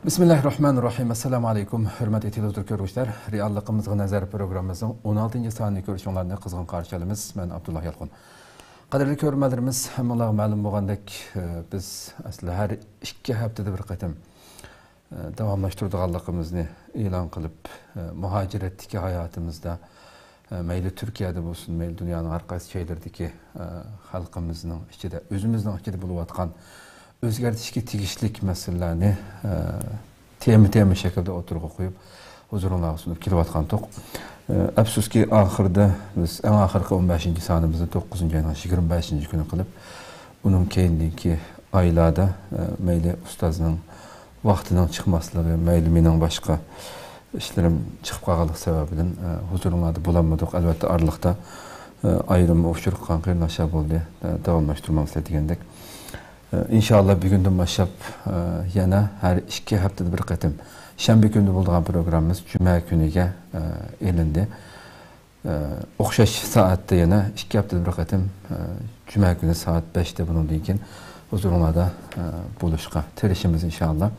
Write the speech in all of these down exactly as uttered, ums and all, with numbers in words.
بىسمىللاھىررەھمانىررەھىم. ئەسسالامۇ ئەلەيكۇم، ھۆرمەتلىك تېلېۋىزور كۆرگۈچىلەر. رېئاللىقىمىزغا نەزەر پروگراممىمىزنىڭ ئون ئالتىنچى سانىنى كۆرۈشۈڭلارنى قىزغىن قارشى ئالىمىز. مەن ئابدۇللا يالقۇن. قەدىرلىك كۆرۈرمەنلىرىمىز، ھەممىڭلارغا مەلۇم بولغاندەك، ئە، بىز ئەسلى ھەر ئىككى ھەپتىدە بىر قېتىم، ئە، داۋاملاشتۇرىدىغانلىقىمىزنى ئېلان قىلىپ، ئە، مۇھاجىرەتتىكى ھاياتىمىزدا، ئە، مەيلى تۈركىيەدە بولسۇن، مەيلى دۇنيانىڭ ھەر قايسى جايلىرىدىكى، ئە، خەلقىمىزنىڭ ئىچىدە، ئۆزىمىزنىڭ ئىچىدە بولۇۋاتقان ئۆزگەرتىشكە تېگىشلىك مەسىلىلەرنى، ئە، تېما-تېما شەكلىدە ئوتتۇرىغا قويۇپ، ھۇزۇرۇڭلارغا سۇنۇپ كېلىۋاتقانتۇق. ئە، ئەپسۇسكى، ئاخىرىدا بىز ئەڭ ئاخىرقى ئون بەشىنچى سانىمىزنى توققۇزىنچى ئاينىڭ يىگىرمە بەشىنچى كۈنى قىلىپ، ئۇنىڭ كەينىدىكى ئايلاردا، ئە، مەيلى ئۇستازنىڭ ۋاقتىنىڭ چىقماسلىقى، مەيلى مېنىڭ باشقا ئىشلىرىم چىقىپ قالغانلىقى سەۋەبىدىن، ئە، ھۇزۇرۇڭلاردا بولالمىدۇق. ئەلۋەتتە، ئارىلىقتا، ئە، ئايرىم ئۇچۇر قىلغان قېرىنداشلار بولدى. ئە، داۋاملاشتۇرمامسىلەر دېگەندەك. ئە، ئىنشاللا بۈگۈندىن باشلاپ، ئە، يەنە ھەر ئىككى ھەپتىدە بىر قېتىم شەنبە كۈنىدە بولىدىغان پروگراممىمىز جۈمە كۈنىگە، ئە، ئېلىندى. ئە، ئوخشاش سائەتتە يەنە ئىككى ھەپتىدە بىر قېتىم، ئە، جۈمە كۈنى سائەت بەشتە بۇنىڭدىن كېيىن ھۇزۇرۇڭلاردا، ئە، بولۇشقا تىرىشىمىز ئىنشاللا.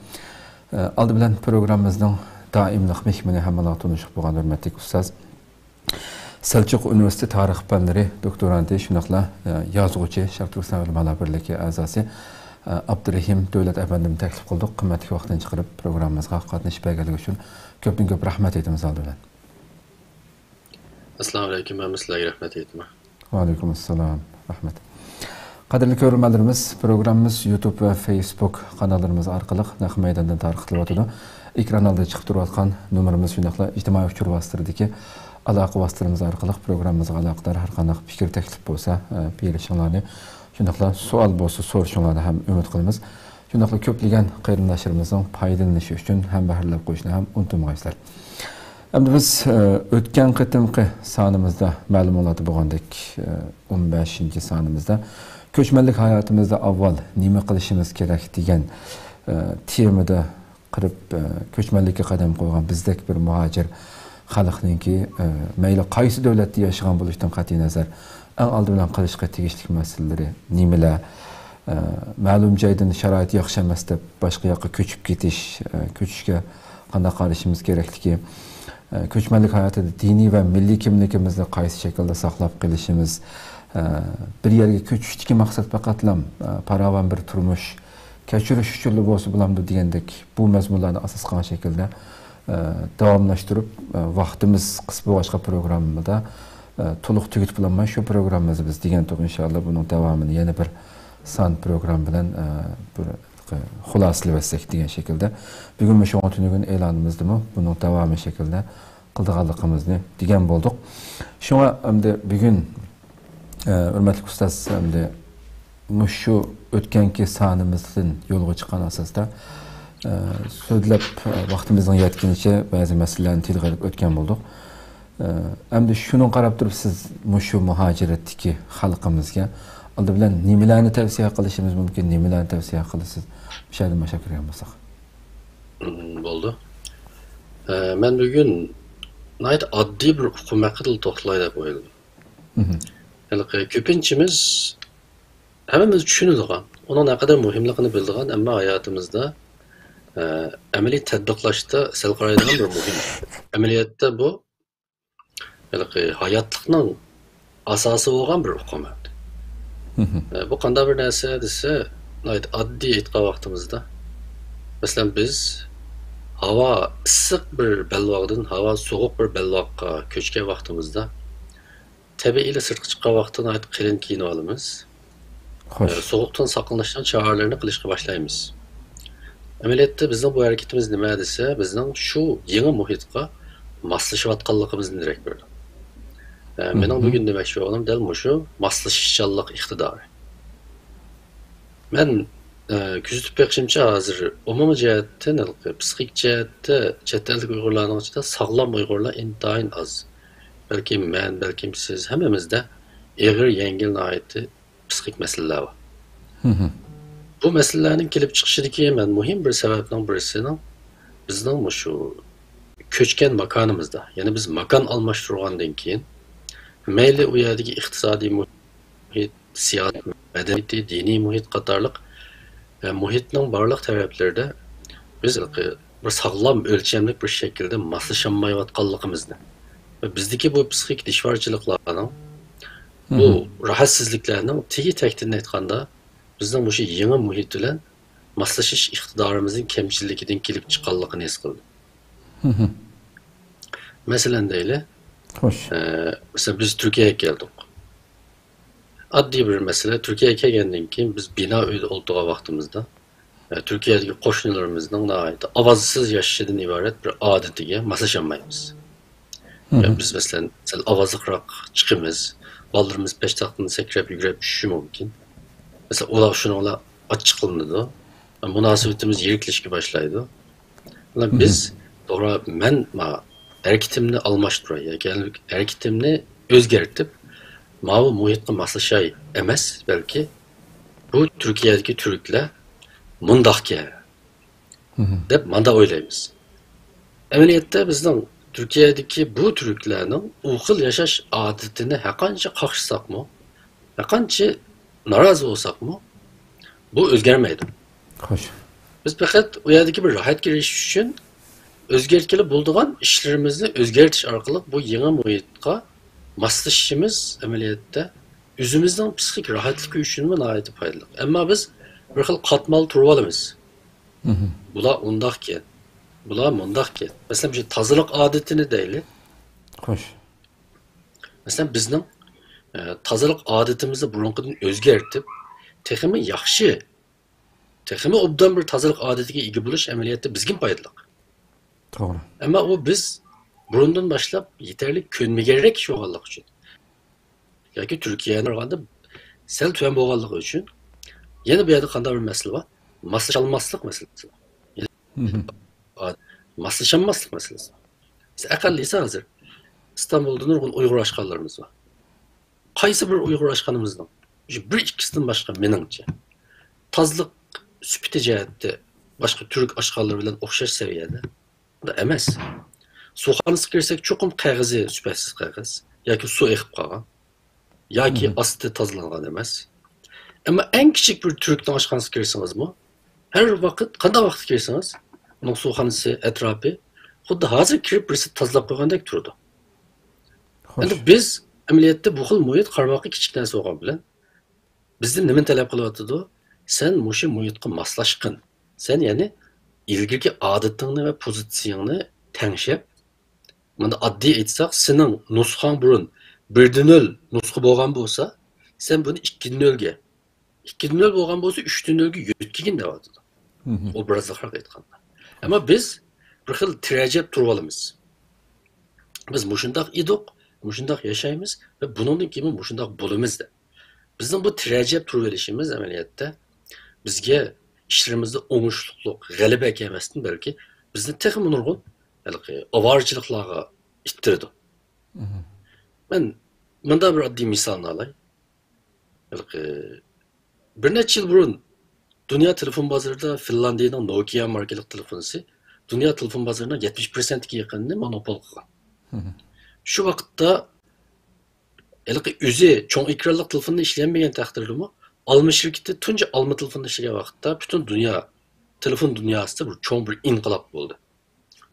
ئە، ئالدى بىلەن پروگراممىمىزنىڭ دائىملىق مېھمىنى، ھەممىڭلارغا تونۇشلۇق بولغان ھۆرمەتلىك ئۇستاز، سەلچۇق ئۇنىۋېرسىتېتى تارىخ پەنلىرى دوكتورانتى، شۇنداقلا، ئە، يازغۇچى، شەرقىي تۈركىستان ئۆلىمالار بىرلىكى ئەزاسى، ئە، ئابدۇرېھىم دۆلەت ئەپەندىمنى تەكلىپ قىلدۇق. قىممەتلىك ۋاقتىنى چىقىرىپ، پروگراممىمىزغا قاتنىشىپ بەرگەنلىكى ئۈچۈن كۆپتىن كۆپ رەھمەت ئېيتىمىز ئالدى بىلەن. ئەسسالامۇ ئەلەيكۇم، مەنمۇ سىلەرگە رەھمەت ئېيتىمەن. ۋەئەلەيكۇم ئەسسالام، رەھمەت. قەدىرلىك كۆرۈرمەنلىرىمىز، پروگراممىمىز يۇتۇب ۋە فېيسبۇك قاناللىرىمىز ئارقىلىق نەق مەيداندىن تارقىتىلىۋاتىدۇ. ئېكران ئالدىدا چىقىپ تۇرۇۋاتقان نومۇرىمىز، شۇنداقلا ئىجتىمائىي ئۇچۇر ۋاسىتىلىرىدىكى ئالاقە ۋاسىتىلىرىمىز ئارقىلىق پروگراممىمىزغا ئالاقىدار ھەر قانداق پىكىر، تەكلىپ بولسا، ئە، بېرىشىڭلارنى، شۇنداقلا سوئال بولسا سورىشىڭلارنى ھەم ئۈمىد قىلىمىز. شۇنداقلا كۆپلىگەن قېرىنداشلىرىمىزنىڭ پايدىلىنىشى ئۈچۈن ھەم بەھرىلەپ قويۇشنى ھەم ئۇنتۇمىغايسىلەر. ئەمدى بىز، ئە، ئۆتكەن قېتىمقى سانىمىزدا مەلۇم بولغاندا بولغاندەك، ئە، ئون بەشىنچى سانىمىزدا كۆچمەنلىك ھاياتىمىزدا ئاۋۋال نېمە قىلىشىمىز كېرەك دېگەن، ئە، تېمىدا قىرىپ، ئە، كۆچمەنلىككە قەدەم قويغان بىزدەك بىر مۇھاجىر خەلقنىڭكى، ئە، مەيلى قايسى دۆلەتتە ياشىغان بولۇشىدىن قەتئىينەزەر، ئەڭ ئالدى بىلەن قىلىشقا تېگىشلىك مەسىلىلىرى نېمىلەر؟ ئە، مەلۇم جايدىن شارائىت ياخشى ئەمەس دەپ، باشقا ياققا كۆچۈپ كېتىش، ئە، كۆچۈشكە قانداق قارىشىمىز كېرەكلىكى، ئە، كۆچمەنلىك ھاياتىدا دىنىي ۋە مىللىي كىملىكىمىزنى قايسى شەكىلدە ساقلاپ قېلىشىمىز، ئە، بىر يەرگە كۆچۈشتىكى مەقسەت پەقەتلا، ئە، پاراۋان بىر تۇرمۇش كەچۈرۈش ئۈچۈنلا بولسا بولامدۇ دېگەندەك، بۇ مەزمۇنلارنى ئاساس قىلغان شەكىلدە، ئە، داۋاملاشتۇرۇپ، ئە، ۋاقتىمىز قىس بولغاچقا پروگراممىدا، ئە، تولۇق تۈگىتىپ بولالماي، شۇ پروگراممىمىزدا بىز دېگەنتۇق، ئىنشاللا بۇنىڭ داۋامىنى يەنە بىر سان پروگرامما بىلەن، ئە، بىر خۇلاسىلىۋەتسەك دېگەن شەكىلدە. بۈگۈنمۇ شۇڭا تۈنۈگۈن ئېلانىمىزدىمۇ بۇنىڭ داۋامى شەكلىدە قىلىدىغانلىقىمىزنى دېگەن بولدۇق. شۇڭا ئەمدى بۈگۈن، ئە، ھۆرمەتلىك ئۇستاز، ئەمدى مۇشۇ ئۆتكەنكى سانىمىزدىن يولغا چىققان ئاساستا، ئە، سۆزلەپ، ئە، ۋاقتىمىزنىڭ يەتكىنىچە بەزى مەسىلىلەرنى تىلغا ئېلىپ ئۆتكەن بولدۇق. ئە، ئەمدى شۇنىڭغا قاراپ تۇرۇپ، سىز مۇشۇ مۇھاجىرەتتىكى خەلقىمىزگە ئالدى بىلەن نېمىلەرنى تەۋسىيە قىلىشىمىز مۇمكىن، نېمىلەرنى تەۋسىيە قىلىسىز؟ مۇشۇ يەردىن باشلاپ كىرگەن بولساق. مم، بولدى. ئە، مەن بۈگۈن ناھايىتى ئاددىي بىر ئۇقۇم ھەققىدىلا توختىلاي دەپ ئويلىدىم. مم. ھېلىقى كۆپىنچىمىز، ھەممىمىز چۈشىنىدىغان، ئۇنىڭ نەقەدەر مۇھىملىقىنى بىلىدىغان، ئەمما ھاياتىمىزدا، ئە، ئەمەلىي تەتبىقلاشتا سەل قارايدىغان بىر مۇھىم. ئەمەلىيەتتە بۇ ھېلىقى ھاياتلىقنىڭ ئاساسى بولغان بىر ئۇقۇم ئەمدى. مم. ئە، بۇ قانداق بىر نەرسە دېسە، ناھايىتى ئاددىي ئېيتقان ۋاقتىمىزدا، مەسىلەن، بىز ھاۋا ئىسسىق بىر بەلباغدىن ھاۋا سوغۇق بىر بەلباغقا كۆچكەن ۋاقتىمىزدا، تەبىئىيلا سىرتقا چىققان ۋاقىتتا ناھايىتى قېلىن كىيىنىۋالىمىز. خوش. ئە، سوغۇقتىن ساقلىنىشنىڭ چارىلىرىنى قىلىشقا باشلايمىز. ئەمەلىيەتتە بىزنىڭ بۇ ھەرىكىتىمىز نېمە دېسە، بىزنىڭ شۇ يېڭى مۇھىتقا ماسلىشىۋاتقانلىقىمىزدىن دېرەك بېرىدۇ. ئە، مېنىڭ مم. بۈگۈن دېمەكچى بولغىنىم دەل مۇشۇ ماسلىشىشچانلىق ئىقتىدارى. مەن، ئە، كۆزىتىپ بېقىشىمچە، ھازىر ئومۇمىي جەھەتتىن، ھېلىقى پسىخىك جەھەتتە چەت ئەللىك ئۇيغۇرلارنىڭ ئىچىدە ساغلام ئۇيغۇرلار ئىنتايىن ئاز. بەلكىم مەن، بەلكىم سىز، ھەممىمىزدە ئېغىر، يەڭگىل، ناھايىتى پسىخىك مەسىلىلەر بار. مم. بۇ مەسىلىلەرنىڭ كېلىپ چىقىشىدىكى مەن مۇھىم بىر سەۋەبنىڭ بىرسىنىڭ بىزنىڭ مۇشۇ كۆچكەن ماكانىمىزدا، يەنى بىز ماكان ئالماشتۇرغاندىن كېيىن، مەيلى ئۇ يەردىكى ئىقتىسادىي مۇھىت، سىياسىي، مەدەنىيىتى، دىنىي مۇھىت قاتارلىق، ئە، مۇھىتنىڭ بارلىق تەرەپلىرىدە بىز بىر ساغلام ئۆلچەملىك بىر شەكىلدە ماسلىشالمايۋاتقانلىقىمىزنى ۋە بىزدىكى بۇ پسىخىك دىشۋارچىلىقلارنىڭ، بۇ راھەتسىزلىكلەرنىڭ تېگى تەكتىدىن ئېيتقاندا، بىزنىڭ مۇشۇ يېڭى مۇھىت بىلەن ماسلىشىش ئىقتىدارىمىزنىڭ كەمچىللىكىدىن كېلىپ چىققانلىقىنى ھېس قىلدىم. مەسىلەن دەيلى، خوش. ئە، مەسىلەن، بىز تۈركىيەگە كەلدۇق. ئاددىي بىر مەسىلە، تۈركىيەگە كەلگەندىن كېيىن بىز بىنا ئۆيدە ئولتۇرغان ۋاقتىمىزدا، ئە، تۈركىيەدىكى قوشنىلىرىمىزنىڭ ناھايىتى ئاۋازسىز ياشىشىدىن ئىبارەت بىر ئادىتىگە ماسلىشالمايمىز. يا بىز، مەسىلەن، سەل ئاۋازلىقراق چىقىمىز، بالىلىرىمىز پەشتاقتىن سەكرەپ، يۈگۈرۈپ چۈشۈشى مۇمكىن. مەسىلەن، ئۇلار شۇنىڭ بىلەن ئاچچىقلىنىدۇ. مۇناسىۋىتىمىز يىرىكلىشىشكە باشلايدۇ. مانا بىز، توغرا، مەن ما ھەرىكىتىمنى ئالماشتۇراي ياكى ھەرىكىتىمنى ئۆزگەرتىپ، ماۋۇ مۇھىتقا ماسلىشاي ئەمەس، بەلكى بۇ تۈركىيەدىكى تۈركلەر مۇنداقكەن دەپ ماندا ئويلايمىز. ئەمەلىيەتتە بىزنىڭ تۈركىيەدىكى بۇ تۈركلەرنىڭ ئۇ خىل ياشاش ئادىتىنى ھەرقانچە قاقشىساقمۇ، ھەرقانچە نارازى بولساقمۇ، بۇ ئۆزگەرمەيدۇ. خوش. بىز پەقەت ئۇ يەردىكى بىر راھەتكە ئېرىشىش ئۈچۈن ئۆزگەرتكىلى بولىدىغان ئىشلىرىمىزنى ئۆزگەرتىش ئارقىلىق بۇ يېڭى مۇھىتقا ماسلىشىشىمىز ئەمەلىيەتتە ئۆزىمىزنىڭ پسىخىك راھەتلىكى ئۈچۈنمۇ ناھايىتى پايدىلىق. ئەمما بىز بىر خىل قاتمال تۇرۇۋالىمىز. بۇلار ئۇنداقكەن، بۇلار مۇنداقكەن. مەسىلەن، شۇ تازىلىق ئادىتىنى دەيلى. خوش. مەسىلەن، بىزنىڭ، ئە، تازىلىق ئادىتىمىزنى بۇرۇنقىدىن ئۆزگەرتىپ، تېخىمۇ ياخشى، تېخىمۇ ئوبدان بىر تازىلىق ئادىتىگە ئىگە بولۇش ئەمەلىيەتتە بىزگىمۇ پايدىلىق. توغرا. ئەمما ئۇ بىز بۇرۇندىن باشلاپ يېتەرلىك كۆنمىگەنرەك ئىش بولغانلىقى ئۈچۈن ياكى تۈركىيەگە قارىغاندا سەل تۆۋەن بولغانلىقى ئۈچۈن يەنە بۇ يەردە قانداق بىر مەسىلە بار؟ ماسلىشالماسلىق مەسىلىسى بار. ماسلىشالماسلىق مەسىلىسى بار. بىز ئەقەللىسى ھازىر ئىستانبۇلدا نۇرغۇن ئۇيغۇر ئاشخانىلىرىمىز بار. قايسى بىر ئۇيغۇر ئاشخانىمىزنىڭ، شۇ بىر ئىككىسىدىن باشقا، مېنىڭچە، تازىلىق سۈپىتى جەھەتتە باشقا تۈرك ئاشخانىلىرى بىلەن ئوخشاش سەۋىيەدە ئەمەس. سۇخانىسىغا كىرسەك، چوقۇم قەغىزى سۈپەتسىز قەغەز ياكى سۇ ئېقىپ قالغان ياكى ئاستى تازىلانغان ئەمەس. ئەمما ئەڭ كىچىك بىر تۈركنىڭ ئاشخانىسىغا كىرسىڭىزمۇ، ھەر ۋاقىت، قانداق ۋاقىتتا كىرسىڭىز، ئۇنىڭ سۇخانىسى ئەتراپى خۇددى ھازىر كىرىپ بىرسى تازىلاپ قويغاندەك تۇرىدۇ. خوش. ئەمدى بىز ئەمەلىيەتتە بۇ خىل مۇھىت قارىماققا كىچىك نەرسە بولغان بىلەن، بىزدىن نېمىنى تەلەپ قىلىۋاتىدۇ؟ سەن مۇشۇ مۇھىتقا ماسلاشقىن. سەن، يەنى، ئىلگىرىكى ئادىتىڭنى ۋە پوزىتسىيەڭنى تەڭشەپ، مۇنداق ئاددىي ئېيتساق، سېنىڭ نۇسخاڭ بۇرۇن بىردە نۆل نۇسخا بولغان بولسا، سەن بۇنى ئىككىدە نۆلگە، ئىككىدە نۆل بولغان بولسا، ئۈچتە نۆلگە يۆتكىگىن دەۋاتىدۇ. ئوبرازلىقراق ئېيتقاندا. ئەمما بىز بىر خىل تىرەجەپ تۇرۇۋالىمىز. بىز مۇشۇنداق ئىدۇق، مۇشۇنداق ياشايمىز ۋە بۇنىڭدىن كېيىنمۇ مۇشۇنداق بولىمىز دەپ. بىزنىڭ بۇ تىرەجەپ تۇرۇۋېلىشىمىز ئەمەلىيەتتە بىزگە ئىشلىرىمىزدا ئوڭۇشلۇقلۇق، غەلىبە ئەكەلمەستىن، بەلكى بىزنى تېخىمۇ نۇرغۇن ھېلىقى ئاۋارىچىلىقلارغا ئىتتىرىدۇ. مەن مۇنداق بىر ئاددىي مىسالنى ئالاي. ھېلىقى بىر نەچچە يىل بۇرۇن دۇنيا تېلېفون بازىرىدا فىنلاندىيىنىڭ نوكىيا ماركىلىق تېلېفونىسى دۇنيا تېلېفون بازىرىنىڭ يەتمىش پىرسەنتكە يېقىنىنى مونوپول قىلغان. شۇ ۋاقىتتا ھېلىقى ئۆزى چوڭ ئېكرانلىق تېلېفوننى ئىشلىيەلمىگەن تەقدىردىمۇ، ئالما شىركىتى تۇنجى ئالما تېلېفوننى ئىشلىگەن ۋاقىتتا پۈتۈن دۇنيا، تېلېفون دۇنياسىدا بىر چوڭ بىر ئىنقىلاب بولدى.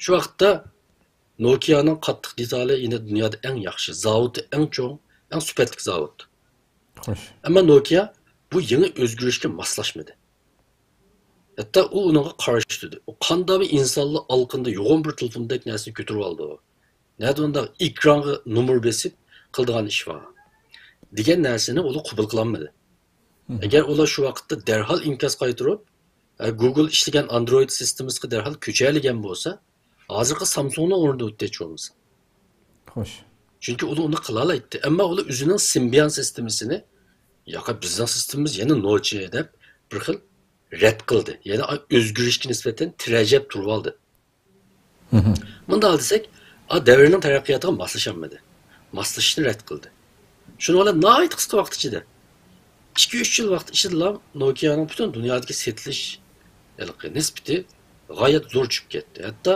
شۇ ۋاقىتتا نوكىيانىڭ قاتتىق دېتالى يەنە دۇنيادا ئەڭ ياخشى، زاۋۇتى ئەڭ چوڭ، ئەڭ سۈپەتلىك زاۋۇت. خوش. ئەمما نوكىيا بۇ يېڭى ئۆزگىرىشكە ماسلاشمىدى. ھەتتا ئۇ ئۇنىڭغا قارشى تۇردى. ئۇ قانداق بىر ئىنسانلار ئالىقىنىدا يوغان بىر تېلېفوندەك نەرسىنى كۆتۈرۈۋالىدۇ؟ نەدە ئۇنداق ئېكرانغا نومۇر بېسىپ قىلىدىغان ئىش بار؟ دېگەن نەرسىنى ئۇلار قوبۇل قىلالمىدى. ئەگەر ئۇلار شۇ ۋاقىتتا دەرھال ئىنكاس قايتۇرۇپ، ئە، گۇگل ئىشلىگەن ئاندرويد سىستېمىسىغا دەرھال كۆچەلىگەن بولسا، ھازىرقى سامسۇڭنىڭ ئورنىدا ئۆتتى ھېچ بولمىسا. خوش. چۈنكى ئۇلار ئۇنى قىلالايتتى. ئەمما ئۇلار ئۆزىنىڭ سىمبىئان سىستېمىسىنى، ياق، بىزنىڭ سىستېمىمىز يەنە نوچى دەپ بىر خىل رەت قىلدى. يەنى ئۆزگىرىشكە نىسبەتەن تىرەجەپ تۇرۇۋالدى. مۇنداق دېسەك، ئا، دەۋرنىڭ تەرەققىياتىغا ماسلىشالمىدى. ماسلىشىشنى رەت قىلدى. شۇنىڭ بىلەن ناھايىتى قىسقا ۋاقىت ئىچىدە، ئىككى، ئۈچ يىل ۋاقىت ئىچىدىلا نوكىيانىڭ پۈتۈن دۇنيادىكى سېتىلىش ھېلىقى نىسبىتى غايەت زور چۈشۈپ كەتتى. ھەتتا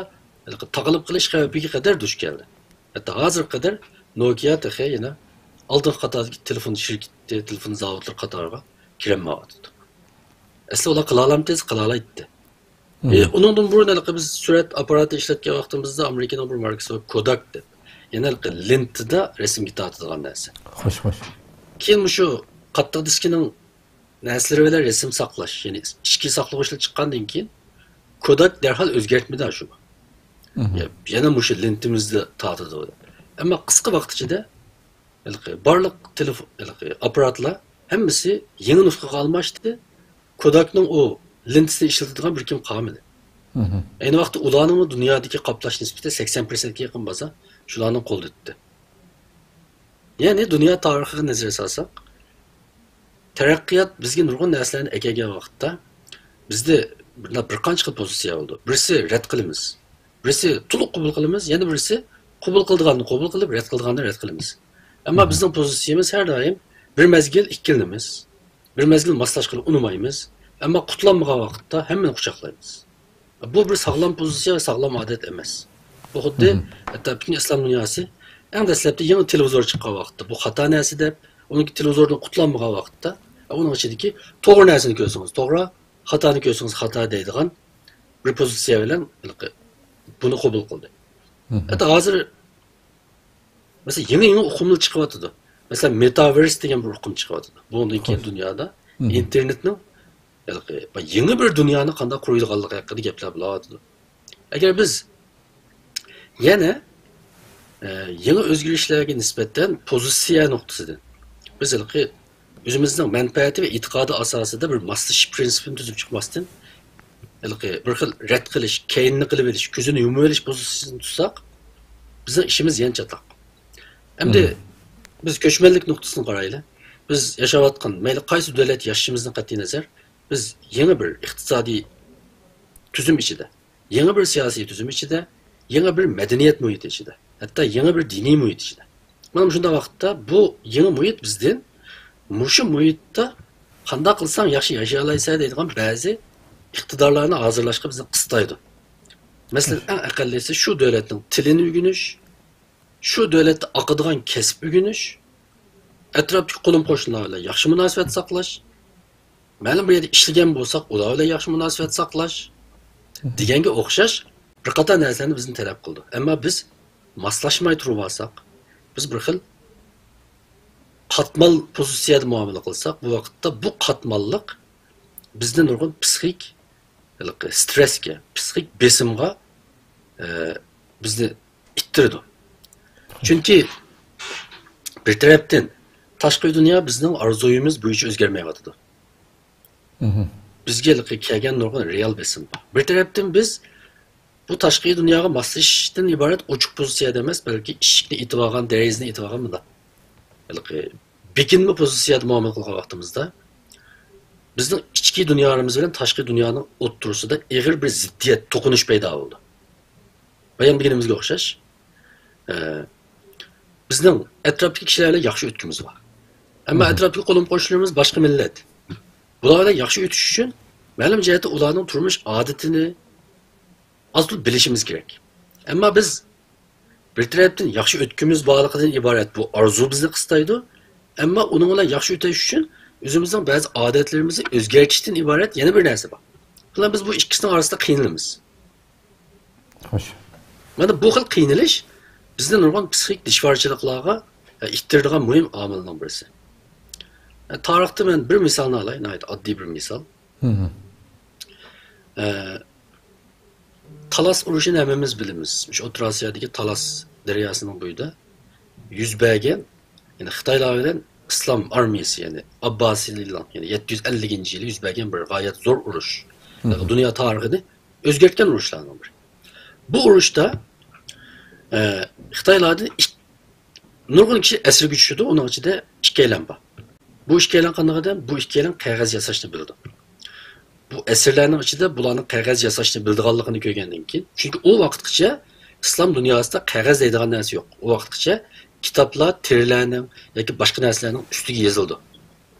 ھېلىقى تاقىلىپ قېلىش خەۋپىگە قەدەر دۇچ كەلدى. ھەتتا ھازىرغا قەدەر نوكىيا تېخى يەنە ئالدىنقى قاتاردىكى تېلېفون شىركىتى، تېلېفون زاۋۇتلىرى قاتارىغا كىرەلمەيۋاتىدۇ. ئەسلى ئۇلار قىلالامتى؟ قىلالايتتى. ئۇنىڭدىن بۇرۇن ھېلىقى بىز سۈرەت ئاپپاراتى ئىشلەتكەن ۋاقتىمىزدا ئامېرىكىنىڭ بىر ماركىسى بار، كوداك دەپ. يەنە ھېلىقى لېنتىدا رەسىمگە تارتىدىغان نەرسە. خوش، خوش. كېيىن مۇشۇ قاتتىق دىسكىنىڭ نەرسىلىرى بىلەن رەسىم ساقلاش، يەنى ئىچكى ساقلىغۇچلار چىققاندىن كېيىن كوداك دەرھال ئۆزگەرتمىدى شۇ. يەنە مۇشۇ لېنتىمىزدا تارتىدۇ. ئەمما قىسقا ۋاقىت ئىچىدە ھېلىقى بارلىق تېلېفون، ھېلىقى ئاپپاراتلار ھەممىسى يېڭى نۇسخىغا ئالماشتى. كوداكنىڭ ئۇ لېنتىسىنى ئىشلىتىدىغان بىر كىم قالمىدى. ئەينى ۋاقىتتا ئۇلارنىڭمۇ دۇنيادىكى قاپلاش نىسبىتى سەكسەن پىرسەنتكە يېقىن بولسا، شۇلارنىڭ قولىدا ئۆتتى. يەنى دۇنيا تارىخىغا نەزەر سالساق، تەرەققىيات بىزگە نۇرغۇن نەرسىلەرنى ئەكەلگەن ۋاقىتتا، بىزدە بىر، بىر قانچە خىل پوزىتسىيە بولىدۇ. بىرسى رەت قىلىمىز، بىرسى تولۇق قوبۇل قىلىمىز، يەنە بىرسى قوبۇل قىلىدىغاننى قوبۇل قىلىپ، رەت قىلىدىغاننى رەت قىلىمىز. ئەمما بىزنىڭ پوزىتسىيەمىز ھەر دائىم بىر مەزگىل ئىككىلىنىمىز، بىر مەزگىل ماسلاشقىلى ئۇنىمايمىز، ئەمما قۇتلانمىغان ۋاقىتتا ھەممىنى قۇچاقلايمىز. بۇ بىر ساغلام پوزىتسىيە ۋە ساغلام ئادەت ئەمەس. بۇ خۇددى ھەتتا پۈتۈن ئىسلام دۇنياسى ئەڭ دەسلەپتە يېڭى تېلېۋىزور چىققان ۋاقىتتا، بۇ خاتا نەرسە دەپ، ئۇنىڭ تېلېۋىزوردىن قۇتلانمىغان ۋاقىتتا، ئۇنىڭ ئىچىدىكى توغرا نەرسىنى كۆرسىڭىز توغرا، خاتانى كۆرسىڭىز خاتا دەيدىغان بىر پوزىتسىيە بىلەن ھېلىقى بۇنى قوبۇل قىلدى. ھەتتا ھازىر، مەسىلەن، يېڭى-يېڭى ئۇقۇملار چىقىۋاتىدۇ. مەسىلەن، مېتاۋېرس دېگەن بىر ئۇقۇم چىقىۋاتىدۇ. بۇنىڭدىن كېيىن دۇنيادا ئىنتېرنېتنىڭ ھېلىقى يېڭى بىر دۇنيانى قانداق قۇرۇيدىغانلىقى ھەققىدە گەپلەر بولۇۋاتىدۇ. ئەگەر بىز يەنە، ئە، يېڭى ئۆزگىرىشلەرگە نىسبەتەن پوزىتسىيە نۇقتىسىدىن، بىز ھېلىقى ئۆزىمىزنىڭ مەنپەئەتى ۋە ئېتىقادى ئاساسىدا بىر ماسلىشىش پىرىنسىپىنى تۈزۈپ چىقماستىن، ھېلىقى بىر خىل رەت قىلىش، كەينىنى قىلىۋېلىش، كۆزىنى يۇمۇۋېلىش پوزىتسىيىسىنى تۇتساق، بىزنىڭ ئىشىمىز يەنە چاتاق. ئەمدى بىز كۆچمەنلىك نۇقتىسىدىن قارايلى. بىز ياشاۋاتقان، مەيلى قايسى دۆلەتتە ياشىشىمىزدىن قەتئىينەزەر، بىز يېڭى بىر ئىقتىسادىي تۈزۈم ئىچىدە، يېڭى بىر سىياسىي تۈزۈم ئىچىدە، يېڭى بىر مەدەنىيەت مۇھىتى ئىچىدە، ھەتتا يېڭى بىر دىنىي مۇھىت ئىچىدە. مانا مۇشۇنداق ۋاقىتتا بۇ يېڭى مۇھىت بىزدىن مۇشۇ مۇھىتتا قانداق قىلساڭ ياخشى ياشىيالايسەن دەيدىغان بەزى ئىقتىدارلارنى ھازىرلاشقا بىزنى قىستايدۇ. مەسىلەن، ئەڭ ئەقەللىسى شۇ دۆلەتنىڭ تىلىنى ئۆگىنىش، شۇ دۆلەتتە ئاقىدىغان كەسىپ ئۆگىنىش، ئەتراپتىكى قولۇم-قوشنىلار بىلەن ياخشى مۇناسىۋەت ساقلاش، مەلۇم بىر يەردە ئىشلىگەن بولساق، ئۇلار بىلەن ياخشى مۇناسىۋەت ساقلاش دېگەنگە ئوخشاش بىر قاتار نەرسىلەرنى بىزدىن تەلەپ قىلىدۇ. ئەمما بىز ماسلاشماي تۇرۇۋالساق، بىز بىر خىل قاتمال پوزىتسىيەدە مۇئامىلە قىلساق، بۇ ۋاقىتتا بۇ قاتماللىق بىزنى نۇرغۇن پسىخىك ھېلىقى سترېسكە، پسىخىك بېسىمغا، ئە، بىزنى ئىتتىرىدۇ. چۈنكى بىر تەرەپتىن تاشقى دۇنيا بىزنىڭ ئارزۇيىمىز بويىچە ئۆزگەرمەيۋاتىدۇ. بىزگە ھېلىقى كەلگەن نۇرغۇن رېئال بېسىم بار. بىر تەرەپتىن بىز بۇ تاشقى دۇنياغا ماسلىشىشتىن ئىبارەت ئوچۇق پوزىتسىيەدە ئەمەس، بەلكى ئىشىكنى ئېتىۋالغان، دېرىزىنى ئېتىۋالغان مۇنداق ھېلىقى بېكىنمە پوزىتسىيەدە مۇئامىلە قىلغان ۋاقتىمىزدا، بىزنىڭ ئىچكى دۇنيامىز بىلەن تاشقى دۇنيانىڭ ئوتتۇرىسىدا ئېغىر بىر زىددىيەت، توقۇنۇش پەيدا بولىدۇ. بايام دېگىنىمىزگە ئوخشاش، ئە، بىزنىڭ ئەتراپتىكى كىشىلەر بىلەن ياخشى ئۆتكۈمىز بار. ئەمما ئەتراپتىكى قولۇم-قوشنىلىرىمىز باشقا مىللەت. بۇلار بىلەن ياخشى ئۆتۈش ئۈچۈن مەلۇم جەھەتتە ئۇلارنىڭ تۇرمۇش ئادىتىنى ئاز-تولا بىلىشىمىز كېرەك. ئەمما بىز بىر تەرەپتىن ياخشى ئۆتكۈمىز بارلىقىدىن ئىبارەت بۇ ئارزۇ بىزنى قىستايدۇ. ئەمما ئۇنىڭ بىلەن ياخشى ئۆتۈش ئۈچۈن ئۆزىمىزنىڭ بەزى ئادەتلىرىمىزنى ئۆزگەرتىشتىن ئىبارەت يەنە بىر نەرسە بار. بۇلار بىز بۇ ئىككىسىنىڭ ئارىسىدا قىينىلىمىز. خوش. مانا بۇ خىل قىينىلىش بىزنى نۇرغۇن پسىخىك دىشۋارچىلىقلارغا، ئە، ئىتتىرىدىغان مۇھىم ئامىلنىڭ بىرسى. ئە، تارىختا مەن بىر مىسالنى ئالاي، ناھايىتى ئاددىي بىر مىسال. ئە، تالاس ئۇرۇشىنى ھەممىمىز بىلىمىز. مۇشۇ ئوتتۇرا ئاسىيادىكى تالاس دەرياسىنىڭ بويىدا يۈز بەرگەن، يەنى خىتايلار بىلەن ئىسلام ئارمىيىسى، يەنى ئابباسىيلار، يەنى يەتتە يۈز ئەللىكىنچى يىلى يۈز بەرگەن بىر غايەت زور ئۇرۇش. دۇنيا تارىخىنى ئۆزگەرتكەن ئۇرۇشلارنىڭ بىرى. بۇ ئۇرۇشتا، ئە، خىتايلاردا ئىك-، نۇرغۇن كىشى ئەسىرگە چۈشىدۇ، ئۇنىڭ ئىچىدە ئىككىيلەن بار. بۇ ئىككىيلەن قانداق ئادەم؟ بۇ ئىككىيلەن قەغەز ياساشنى بىلىدۇ. بۇ ئەسىرلەرنىڭ ئىچىدە بۇلارنىڭ قەغەز ياساشنى بىلىدىغانلىقىنى كۆرگەندىن كېيىن، چۈنكى ئۇ ۋاقىتقىچە ئىسلام دۇنياسىدا قەغەز دەيدىغان نەرسە يوق. ئۇ ۋاقىتقىچە كىتابلار تىرىلەرنىڭ ياكى باشقا نەرسىلەرنىڭ ئۈستىگە يېزىلىدۇ.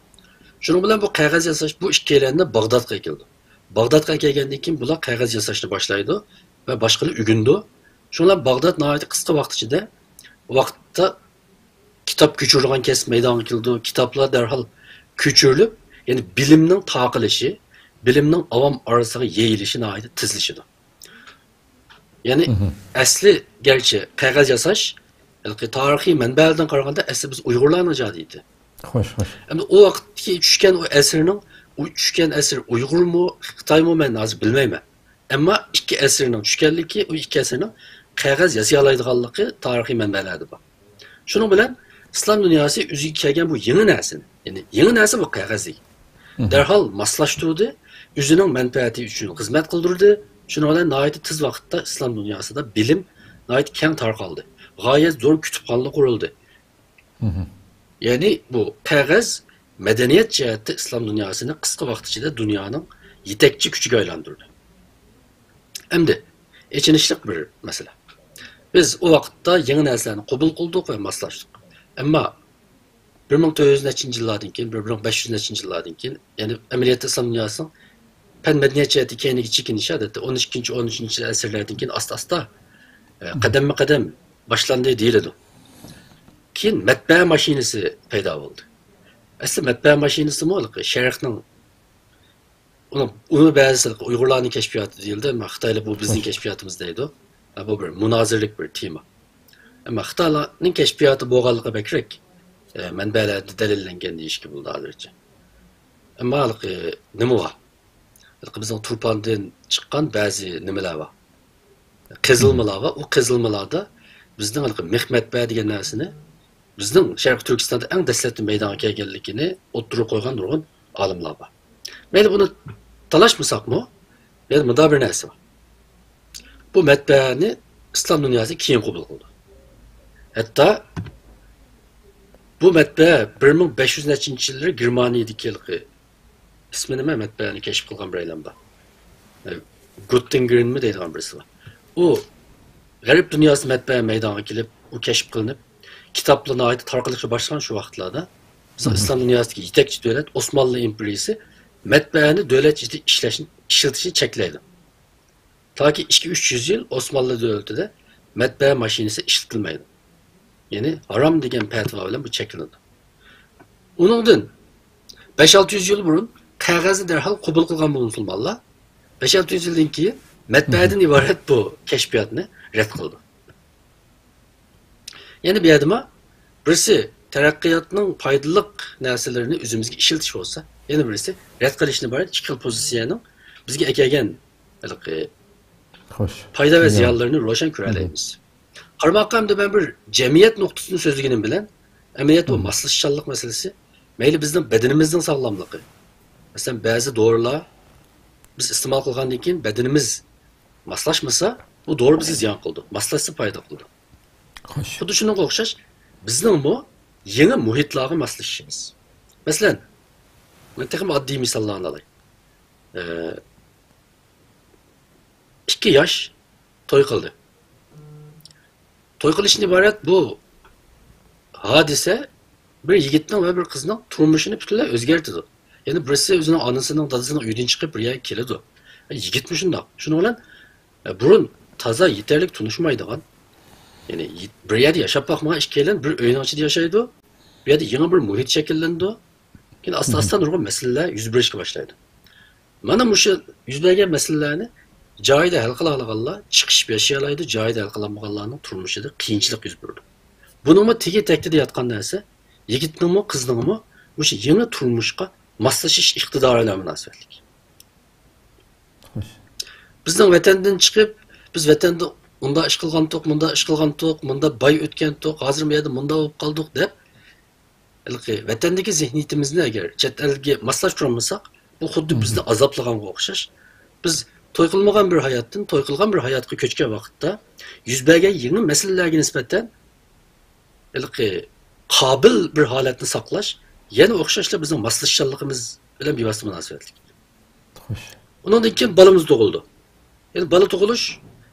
شۇنىڭ بىلەن بۇ قەغەز ياساش، بۇ ئىككىيلەننى باغدادقا ئەكېلىدۇ. باغدادقا ئەكەلگەندىن كېيىن بۇلار قەغەز ياساشنى باشلايدۇ ۋە باشقىلار ئۆگىنىدۇ. شۇنىڭ بىلەن باغداد ناھايىتى قىسقا ۋاقىت ئىچىدە ۋاقىتتا كىتاب كۆچۈرىدىغان كەسىپ مەيدانغا كېلىدۇ. كىتابلار دەرھال كۆچۈرۈلۈپ، يەنى بىلىمنىڭ تارقىلىشى، بىلىمنىڭ ئاۋام ئارىسىغا يېيىلىشى ناھايىتى تېزلىشىدۇ. يەنى ئەسلى گەرچە قەغەز ياساش ھېلىقى تارىخىي مەنبەلەردىن قارىغاندا ئەسلى بىز ئۇيغۇرلارنىڭ ئىجادىيىتى. خوش، خوش. ئەمدى ئۇ ۋاقىتتىكى چۈشكەن ئۇ ئەسىرنىڭ، ئۇ چۈشكەن ئەسىر ئۇيغۇرمۇ، خىتايمۇ مەن ھازىر بىلمەيمەن. ئەمما ئىككى ئەسىرنىڭ چۈشكەنلىكى، ئۇ ئىككى ئەسىرنىڭ قەغەز ياسىيالايدىغانلىقى تارىخىي مەنبەلەردە بار. شۇنىڭ بىلەن ئىسلام دۇنياسى ئۆزىگە كەلگەن بۇ يېڭى نەرسىنى، يەنى يېڭى نەرسە بۇ قەغەز دېگەن. دەرھال ماسلاشتۇردى، ئۆزىنىڭ مەنپەئەتى ئۈچۈن خىزمەت قىلدۇردى. شۇنىڭ بىلەن ناھايىتى تېز ۋاقىتتا ئىسلام دۇنياسىدا بىلىم ناھايىتى كەڭ تارقالدى. غايەت زور كۇتۇپخانىلار قۇرۇلدى. يەنى بۇ قەغەز مەدەنىيەت جەھەتتە ئىسلام دۇنياسىنى قىسقا ۋاقىت ئىچىدە دۇنيانىڭ يېتەكچى كۈچىگە ئايلاندۇردى. ئەمدى ئېچىنىشلىق بىر مەسىلە. بىز ئۇ ۋاقىتتا يېڭى نەرسىلەرنى قوبۇل قىلدۇق ۋە ماسلاشتۇق. ئەمما بىر مىڭ تۆت يۈز نەچچىنچى يىللاردىن كېيىن، بىر، بىر مىڭ بەش يۈز نەچچىنچى يىللاردىن كېيىن، يەنى ئەمەلىيەتتە ئىسلام دۇنياسىنىڭ پەن مەدەنىيەت جەھەتتە كەينىگە چېكىنىشى، ئادەتتە ئون ئىككىنچى، ئون ئۈچىنچى ئەسىرلەردىن كېيىن ئاستا-ئاستا، ئە، قەدەممۇ قەدەم باشلاندى دېيىلىدۇ. كېيىن مەتبەئە ماشىنىسى پەيدا بولدى. ئەسلى مەتبەئە ماشىنىسىمۇ ھېلىقى شەرقنىڭ، ئۇنى، ئۇنى بەزىسى ئۇيغۇرلارنىڭ كەشپىياتى دېيىلدى، ئەمما خىتايلار بۇ بىزنىڭ كەشپىياتىمىز دەيدۇ. ھە، بۇ بىر مۇنازىرىلىك بىر تېما. ئەمما خىتايلارنىڭ كەشپىياتى بولغانلىقى بەكرەك، ئە، مەنبەلەردە دەلىللەنگەن دېيىشكە بولىدۇ ھازىرچە. ئەمما ھېلىقى نېمە بار؟ ھېلىقى بىزنىڭ تۇرپاندىن چىققان بەزى نېمىلەر بار. قېزىلمىلار بار. ئۇ قېزىلمىلاردا بىزنىڭ ھېلىقى مىخ مەتبەئە دېگەن نەرسىنى بىزنىڭ شەرقىي تۈركىستاندا ئەڭ دەسلەپتە مەيدانغا كەلگەنلىكىنى ئوتتۇرىغا قويغان نۇرغۇن ئالىملار بار. مەيلى بۇنى تالاشمىساقمۇ، يەنە مۇنداق بىر نەرسە بار. بۇ مەتبەئەنى ئىسلام دۇنياسى كېيىن قوبۇل قىلدى. ھەتتا بۇ مەتبەئە بىر مىڭ بەش يۈز نەچچىنچى يىللىرى گېرمانىيەدىكى ھېلىقى ئىسمى نېمە؟ مەتبەئەنى كەشىپ قىلغان بىرەيلەن بار. ئە، گوتتىنگرېنمۇ دەيدىغان بىرسى بار. ئۇ غەرب دۇنياسى مەتبەئە مەيدانغا كېلىپ، ئۇ كەشىپ قىلىنىپ، كىتابلار ناھايىتى تارقىلىشقا باشلىغان شۇ ۋاقىتلاردا. بىزنىڭ ئىسلام دۇنياسىدىكى يېتەكچى دۆلەت ئوسمانلى ئىمپېرىيىسى مەتبەئەنى دۆلەت ئىچىدە ئىشلەشنى، ئىشلىتىشنى چەكلەيدۇ. تاكى ئىككى، ئۈچ يۈز يىل ئوسمانلى دۆلىتىدە مەتبەئە ماشىنىسى ئىشلىتىلمەيدۇ. يەنى ھارام دېگەن پەتىۋا بىلەن بۇ چەكلىنىدۇ. ئۇنىڭدىن بەش، ئالتە يۈز يىل بۇرۇن قەغەزنى دەرھال قوبۇل قىلغان بۇ مۇسۇلمانلار بەش، ئالتە يۈز يىلدىن كېيىن مەتبەئەدىن ئىبارەت بۇ كەشپىياتنى رەت قىلىدۇ. يەنە بۇ يەردىمۇ بىرسى تەرەققىياتنىڭ پايدىلىق نەرسىلىرىنى ئۆزىمىزگە ئىشلىتىش بولسا، يەنە بىرسى رەت قىلىشتىن ئىبارەت ئىككى خىل پوزىتسىيەنىڭ بىزگە ئەكەلگەن ھېلىقى خوش. پايدا ۋە زىيان. زىيانلىرىنى روشەن كۆرەلەيمىز. قارىماققا ئەمدى مەن بىر جەمئىيەت نۇقتىسىدىن سۆزلىگىنىم بىلەن، ئەمەلىيەتتە بۇ ماسلىشىشچانلىق مەسىلىسى، مەيلى بىزنىڭ بەدىنىمىزنىڭ ساغلاملىقى، مەسىلەن، بەزى دورىلار بىز ئىستېمال قىلغاندىن كېيىن بەدىنىمىز ماسلاشمىسا، بۇ دورا بىزگە زىيان قىلىدۇ، ماسلاشسا پايدا قىلىدۇ. خوش. خۇددى شۇنىڭغا ئوخشاش، بىزنىڭمۇ يېڭى مۇھىتلارغا ماسلىشىشىمىز. مەسىلەن، مەن تېخىمۇ ئاددىي مىساللارنى ئالاي. ئىككى ياش توي قىلدى. توي قىلىشتىن ئىبارەت بۇ ھادىسە بىر يىگىتنىڭ ۋە بىر قىزنىڭ تۇرمۇشىنى پۈتۈنلەي ئۆزگەرتىدۇ. يەنى بىرسى ئۆزىنىڭ ئانىسىنىڭ، دادىسىنىڭ ئۆيىدىن چىقىپ بىر يەرگە كېلىدۇ. يىگىتمۇ شۇنداق. شۇنىڭ بىلەن، ئە، بۇرۇن تازا يېتەرلىك تونۇشمايدىغان، يەنى يىت-، بىر يەردە ياشاپ باقمىغان ئىككىيلەن بىر ئۆينىڭ ئىچىدە ياشايدۇ. بۇ يەردە يېڭى بىر مۇھىت شەكىللىنىدۇ. كېيىن ئاستا-ئاستا نۇرغۇن مەسىلىلەر يۈز بېرىشكە باشلايدۇ. مانا مۇشۇ يۈز بەرگەن مەسىلىلەرنى جايىدا ھەل قىلالايدىغانلار چىقىشىپ ياشىيالايدۇ، جايىدا ھەل قىلالمىغانلارنىڭ تۇرمۇشىدا قىيىنچىلىق يۈز بېرىدۇ. بۇنىڭمۇ تېگى تەكتىدە ياتقان نەرسە يىگىتنىڭمۇ، قىزنىڭمۇ مۇشۇ يېڭى تۇرمۇشقا ماسلىشىش ئىقتىدارى بىلەن مۇناسىۋەتلىك. خوش. بىزنىڭ ۋەتەندىن چىقىپ، بىز ۋەتەندە ئۇنداق ئىش قىلغانتۇق، مۇنداق ئىش قىلغانتۇق، مۇنداق باي ئۆتكەنتۇق، ھازىر بۇ يەردە مۇنداق بولۇپ قالدۇق دەپ، ھېلىقى ۋەتەندىكى زېھنىيىتىمىزنى ئەگەر چەت ئەلگە ماسلاشتۇرالمىساق، بۇ خۇددى بىزنى ئازابلىغانغا ئوخشاش. بىز توي قىلمىغان بىر ھاياتتىن توي قىلغان بىر ھاياتقا كۆچكەن ۋاقىتتا، يۈز بەرگەن يېڭى مەسىلىلەرگە نىسبەتەن ھېلىقى قابىل بىر ھالەتنى ساقلاش يەنە ئوخشاشلا بىزنىڭ ماسلىشىشچانلىقىمىز بىلەن بىۋاسىتە مۇناسىۋەتلىك. خوش. ئۇنىڭدىن كېيىن بالىمىز تۇغۇلدى. يەنى بالا تۇغۇلۇش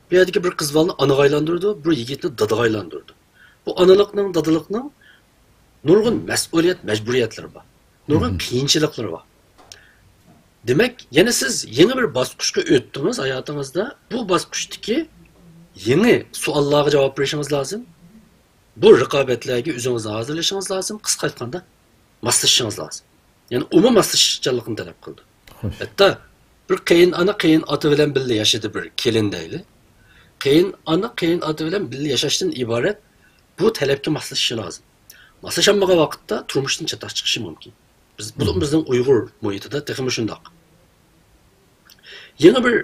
بۇ يەردىكى بىر قىز بالىنى ئانىغا ئايلاندۇرىدۇ، بىر يىگىتنى دادىغا ئايلاندۇرىدۇ. بۇ ئانىلىقنىڭ، دادىلىقنىڭ نۇرغۇن مەسئۇلىيەت، مەجبۇرىيەتلىرى بار. نۇرغۇن قىيىنچىلىقلىرى بار. دېمەك، يەنە سىز يېڭى بىر باسقۇچقا ئۆتتىڭىز ھاياتىڭىزدا. بۇ باسقۇچتىكى يېڭى سوئاللارغا جاۋاب بېرىشىڭىز لازىم. بۇ رىقابەتلەرگە ئۆزىڭىزنى ھازىرلىشىڭىز لازىم. قىسقا ئېيتقاندا، ماسلىشىشىڭىز لازىم. يەنى ئۇمۇ ماسلىشىشچانلىقنى تەلەپ قىلىدۇ. خوش. ھەتتا بىر قېيىن ئانا قېيىن ئاتا بىلەن بىللە ياشىدى بىر كېلىن دەيلى. قېيىن ئانا قېيىن ئاتا بىلەن بىللە ياشاشتىن ئىبارەت بۇ تەلەپكە ماسلىشىشى لازىم. ماسلىشالمىغان ۋاقىتتا تۇرمۇشتىن چاتاق چىقىشى مۇمكىن. بىز، بۇ بىزنىڭ ئۇيغۇر مۇھىتىدا تېخىمۇ شۇنداق. يېڭى بىر،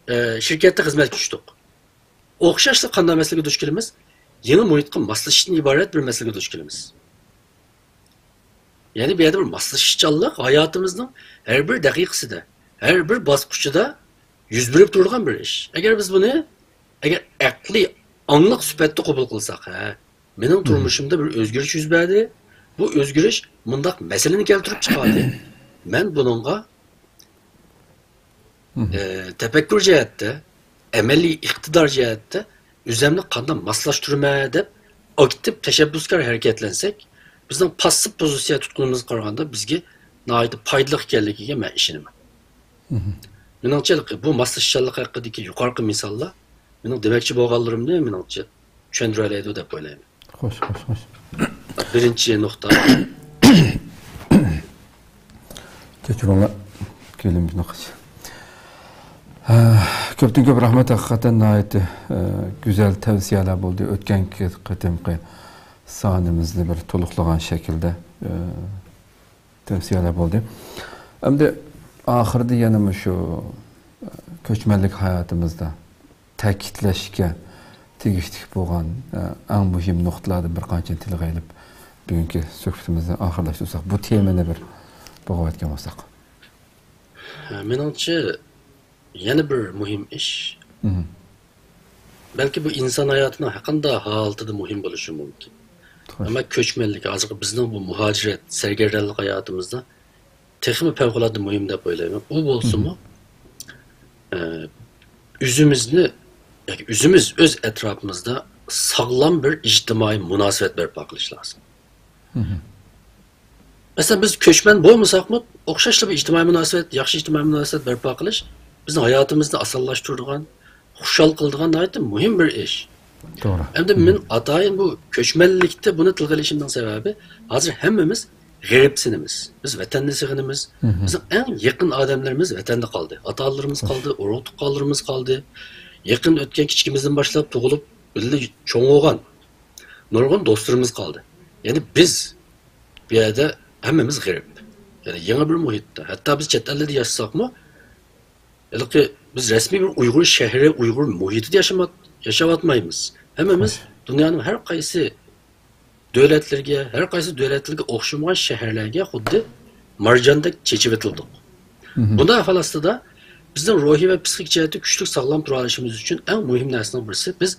ئە، شىركەتتە خىزمەتكە چۈشتۇق. ئوخشاشلا قانداق مەسىلىگە دۇچ كېلىمىز؟ يېڭى مۇھىتقا ماسلىشىشتىن ئىبارەت بىر مەسىلىگە دۇچ كېلىمىز. يەنى بۇ يەردە بىر ماسلىشىشچانلىق ھاياتىمىزنىڭ ھەر بىر دەقىقىسىدە، ھەر بىر باسقۇچىدا يۈز بېرىپ تۇرىدىغان بىر ئىش. ئەگەر بىز بۇنى، ئەگەر ئەقلىي ئاڭلىق سۈپەتتە قوبۇل قىلساق، ھە، مېنىڭ تۇرمۇشۇمدا بىر ئۆزگىرىش يۈز بەردى. بۇ ئۆزگىرىش مۇنداق مەسىلىنى كەلتۈرۈپ چىقاردى. مەن بۇنىڭغا، ئە، تەپەككۇر جەھەتتە، ئەمەلىي ئىقتىدار جەھەتتە ئۆزەمنى قانداق ماسلاشتۇرىمەن دەپ ئاكتىپ تەشەببۇسكار ھەرىكەتلەنسەك، بىزنىڭ پاسسىپ پوزىتسىيە تۇتقىنىمىزغا قارىغاندا بىزگە ناھايىتى پايدىلىق ئىكەنلىكىگە مەن ئىشىنىمەن. مېنىڭچە، بۇ ماسلىشىشچانلىق ھەققىدىكى يۇقىرىقى مىساللار مېنىڭ دېمەكچى بولغانلىرىمنى، مېنىڭچە، چۈشەندۈرەلەيدۇ دەپ ئويلايمەن. خوش، خوش، خوش. بىرىنچى نۇقتا. كەچۈرۈڭلار، كېلىمىز ناخشا. ھە، كۆپتىن كۆپ رەھمەت، ھەقىقەتەن ناھايىتى، ئە، گۈزەل تەۋسىيەلەر بولدى. ئۆتكەنكى قېتىمقى سانىمىزنى بىر تولۇقلىغان شەكىلدە، ئە، تەۋسىيەلەر بولدى. ئەمدى ئاخىرىدا يەنە مۇشۇ، ئە، كۆچمەنلىك ھاياتىمىزدا تەكىتلەشكە تېگىشلىك بولغان، ئە، ئەڭ مۇھىم نۇقتىلاردىن بىر قانچىنى تىلغا ئېلىپ، بۈگۈنكى سۆھبىتىمىزنى ئاخىرلاشتۇرساق، بۇ تېمىنى بىر بوغۇۋەتكەن بولساق. مېنىڭچە، يەنە بىر مۇھىم ئىش. بەلكى بۇ ئىنسان ھاياتىنىڭ ھەرقانداق ھالىتىدە مۇھىم بولۇشى مۇمكىن. ئەمما كۆچمەنلىك، ھازىرقى بىزنىڭ بۇ مۇھاجىرەت، سەرگەردانلىق ھاياتىمىزدا تېخىمۇ پەۋقۇلئاددە مۇھىم دەپ ئويلايمەن. ئۇ بولسىمۇ، ئە، ئۆزىمىزنى، ياكى ئۆزىمىز ئۆز ئەتراپىمىزدا ساغلام بىر ئىجتىمائىي مۇناسىۋەت بەرپا قىلىش لازىم. مەسىلەن، بىز كۆچمەن بولمىساقمۇ، ئوخشاشلا بىر ئىجتىمائىي مۇناسىۋەت، ياخشى ئىجتىمائىي مۇناسىۋەت بەرپا قىلىش بىزنىڭ ھاياتىمىزنى ئاسانلاشتۇرىدىغان، خۇشال قىلىدىغان ناھايىتى مۇھىم بىر ئىش. توغرا. ئەمدى مەن ئاتايىن بۇ كۆچمەنلىكتە بۇنى تىلغا ئېلىشىمنىڭ سەۋەبى، ھازىر ھەممىمىز غېرىبسىنىمىز. بىز ۋەتەننى سېغىنىمىز. بىزنىڭ ئەڭ يېقىن ئادەملىرىمىز ۋەتەندە قالدى. ئاتا-ئانىلىرىمىز قالدى، ئۇرۇق-تۇغقانلىرىمىز قالدى. يېقىن ئۆتكەن كىچىكىمىزدىن باشلاپ تۇغۇلۇپ، بىللە چوڭ بولغان نۇرغۇن دوستلىرىمىز قالدى. يەنى بىز بۇ يەردە ھەممىمىز غېرىب. يەنى يېڭى بىر مۇھىتتا. ھەتتا بىز چەت ئەللەردە ياشىساقمۇ، ھېلىقى بىز رەسمىي بىر ئۇيغۇر شەھىرى، ئۇيغۇر مۇھىتىدا ياشىمات-، ياشاۋاتمايمىز. ھەممىمىز دۇنيانىڭ ھەر قايسى دۆلەتلىرىگە، ھەر قايسى دۆلەتلەرگە ئوخشىمىغان شەھەرلەرگە خۇددى مارجاندەك چېچىۋېتىلدۇق. بۇنداق ئەھۋال ئاستىدا بىزنىڭ روھىي ۋە پسىخىك جەھەتتە كۈچلۈك ساغلام تۇرالىشىمىز ئۈچۈن ئەڭ مۇھىم نەرسىنىڭ بىرسى، بىز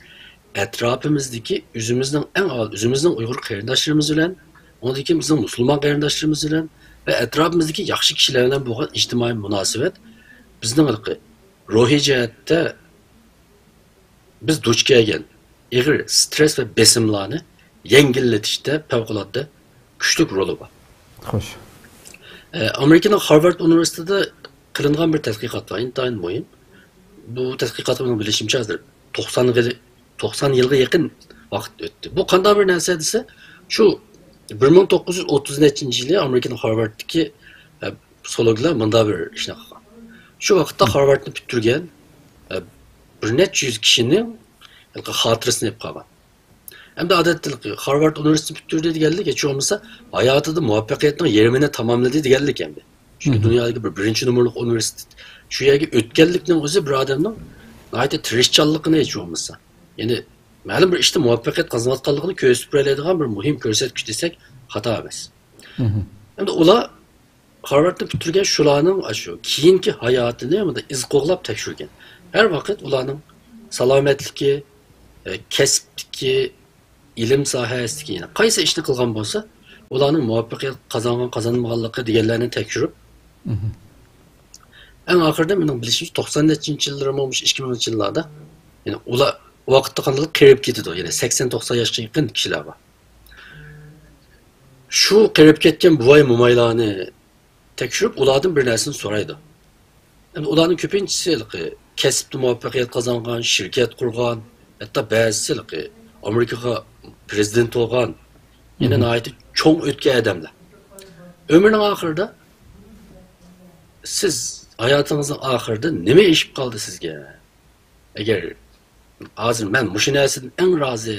ئەتراپىمىزدىكى ئۆزىمىزنىڭ ئەڭ ئاۋۋال ئۆزىمىزنىڭ ئۇيغۇر قېرىنداشلىرىمىز بىلەن، ئۇنىڭدىن كېيىن بىزنىڭ مۇسۇلمان قېرىنداشلىرىمىز بىلەن ۋە ئەتراپىمىزدىكى ياخشى كىشىلەر بىلەن بولغان ئىجتىمائىي مۇناسىۋەت بىزنىڭ ھېلىقى روھىي جەھەتتە بىز دۇچ كەلگەن ئېغىر سترېس ۋە بېسىملارنى يەڭگىللىتىشتە پەۋقۇلئاددە كۈچلۈك رولى بار. خوش. ئە، ئامېرىكىنىڭ خارۋارد ئۇنىۋېرسىتېتىدا قىلىنغان بىر تەتقىقات بار، ئىنتايىن مۇھىم. بۇ تەتقىقات مېنىڭ بىلىشىمچە ھازىر توقسانغا، توقسان يىلغا يېقىن ۋاقىت ئۆتتى. بۇ قانداق بىر نەرسە دېسە، شۇ بىر مىڭ توققۇز يۈز ئوتتۇز نەچچىنچى يىلى ئامېرىكىنىڭ خارۋاردتىكى، ئە، پسىخولوگلار مۇنداق بىر ئىشنى قىلغان. شۇ ۋاقىتتا خارۋاردنى پۈتتۈرگەن، ئە، بىر نەچچە يۈز كىشىنىڭ خاتىرىسىنى ئېلىپ قالغان. ئەمدى ئادەتتە خارۋارد ئۇنىۋېرسىتېتىنى پۈتتۈردى دېگەنلىك، ھېچ بولمىسا ھاياتىدا مۇۋەپپەقىيەتنىڭ يېرىمىنى تاماملىدى دېگەنلىك ئەمدى. چۈنكى دۇنيادىكى بىر بىرىنچى نومۇرلۇق ئۇنىۋېرسىتېت، شۇ يەرگە ئۆتكەنلىكنىڭ ئۆزى بىر ئادەمنىڭ ناھايىتى تىرىشچانلىقىنى، ھېچ بولمىسا، يەنى مەلۇم بىر ئىشتا مۇۋەپپەقىيەت قازىنىۋاتقانلىقىنى كۆرسىتىپ بېرەلەيدىغان بىر مۇھىم كۆرسەتكۈچ دېسەك خاتا ئەمەس. ئەمدى ئۇلار خارۋاردنى پۈتتۈرگەن شۇلارنىڭ ئاشۇ كېيىنكى ھاياتىنى مۇنداق ئىز قوغلاپ تەكشۈرگەن. ھەر ۋاقىت ئۇلارنىڭ سالامەتلىكى، ئە، كەسىپتىكى، ئىلىم ساھەسىدىكى، يەنى قايسى ئىشنى قىلغان بولسا، ئۇلارنىڭ مۇۋەپپەقىيەت قازانغان، قازانمىغانلىقى دېگەنلەرنى تەكشۈرۈپ، ئەڭ ئاخىرىدا مېنىڭ بىلىشىمچە توقسان نەچچىنچى يىللىرىمۇ، مۇشۇ ئىككى مىڭىنچى يىللاردا، يەنى ئۇلار ۋاقىتتا قانداق قېرىپ كېتىدۇ، يەنى سەكسەن توقسان ياشقا يېقىن كىشىلەر بار. شۇ قېرىپ كەتكەن بوۋاي-مومايلارنى تەكشۈرۈپ، ئۇلاردىن بىر نەرسىنى سورايدۇ. ئەمدى ئۇلارنىڭ كۆپىنچىسى ھېلىقى كەسىپتە مۇۋەپپەقىيەت قازانغان، شىركەت قۇرغان، ھەتتا بەزىسى ھېلىقى ئامېرىكىغا پىرېزىدېنت بولغان، يەنە ناھايىتى چوڭ ئۆتكەن ئادەملەر. ئۆمرىنىڭ ئاخىرىدا سىز ھاياتىڭىزنىڭ ئاخىرىدا نېمە ئېشىپ قالدى سىزگە؟ ئەگەر ھازىر مەن مۇشۇ نەرسىدىن ئەڭ رازى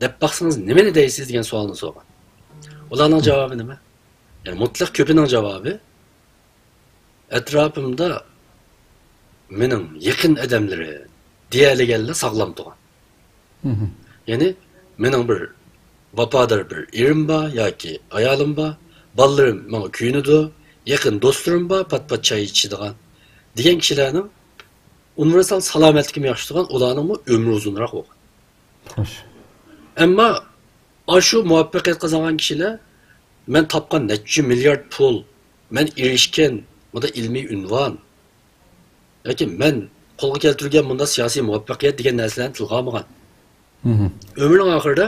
دەپ باقسىڭىز نېمىنى دەيسىز دېگەن سوئالنى سورىغان. ئۇلارنىڭ جاۋابى نېمە؟ يەنى مۇتلەق كۆپىنىڭ جاۋابى، ئەتراپىمدا مېنىڭ يېقىن ئادەملىرىم دېيەلىگەنلەر ساغلام تۇرغان. يەنى مېنىڭ بىر ۋاپادار بىر ئېرىم بار ياكى ئايالىم بار، بالىلىرىم ماڭا كۆيۈنىدۇ، يېقىن دوستلىرىم بار، پات-پات چاي ئىچىدىغان دېگەن كىشىلەرنىڭ ئۇنىۋېرسال سالامەتلىكىمۇ ياخشى تۇرغان، ئۇلارنىڭمۇ ئۆمرى ئۇزۇنراق بولغان. خوش. ئەمما ئاشۇ مۇۋەپپەقىيەت قازانغان كىشىلەر مەن تاپقان نەچچە مىليارد پۇل، مەن ئېرىشكەن مۇنداق ئىلمىي ئۇنۋان ياكى مەن قولغا كەلتۈرگەن مۇنداق سىياسىي مۇۋەپپەقىيەت دېگەن نەرسىلەرنى تىلغا ئالمىغان. ئۆمرىنىڭ ئاخىرىدا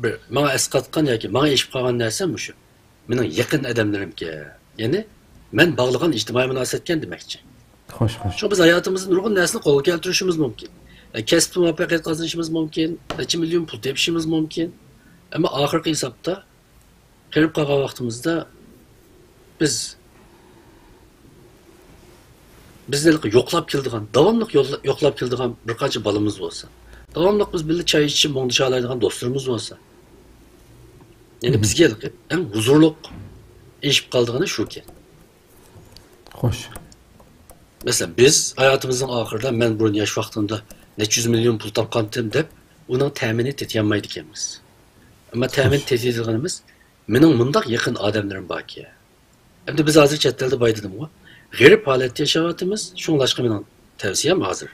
بىر ماڭا ئەسقاتقان ياكى ماڭا ئېشىپ قالغان نەرسە مۇشۇ. مېنىڭ يېقىن ئادەملىرىمكەن. يەنى مەن باغلىغان ئىجتىمائىي مۇناسىۋەتكەن دېمەكچى. خوش، خوش. شۇڭا بىز ھاياتىمىزدا نۇرغۇن نەرسىنى قولغا كەلتۈرۈشىمىز مۇمكىن. ئە، كەسىپتە مۇۋەپپەقىيەت قازىنىشىمىز مۇمكىن. نەچچە مىليون پۇل تېپىشىمىز مۇمكىن. ئەمما ئاخىرقى ھېسابتا قېرىپ قالغان ۋاقتىمىزدا بىز، بىزنى يوقلاپ كېلىدىغان، داۋاملىق يوقلا-، يوقلاپ كېلىدىغان بىر قانچە بالىمىز بولسا، داۋاملىق بىز بىللە چاي ئىچىپ مۇڭدىشالايدىغان دوستلىرىمىز بولسا، يەنى بىزگە ھېلىقى ئەڭ ھۇزۇرلۇق ئېشىپ قالىدىغىنى شۇكەن. خوش. مەسىلەن، بىز ھاياتىمىزنىڭ ئاخىرىدا مەن بۇرۇن ياش ۋاقتىمدا نەچچە يۈز مىليون پۇل تاپقانتىم دەپ، ئۇنىڭ تەمىنى تېتىيالمايدىكەنمىز. ئەمما تەمىنى تېتىيدىغىنىمىز مېنىڭ مۇنداق يېقىن ئادەملىرىم باركەن. ئەمدى بىز ھازىر چەت ئەلدە باي دېدىمغۇ، غېرىب ھالەتتە ياشاۋاتىمىز، شۇڭلاشقا مېنىڭ تەۋسىيەم ھازىر.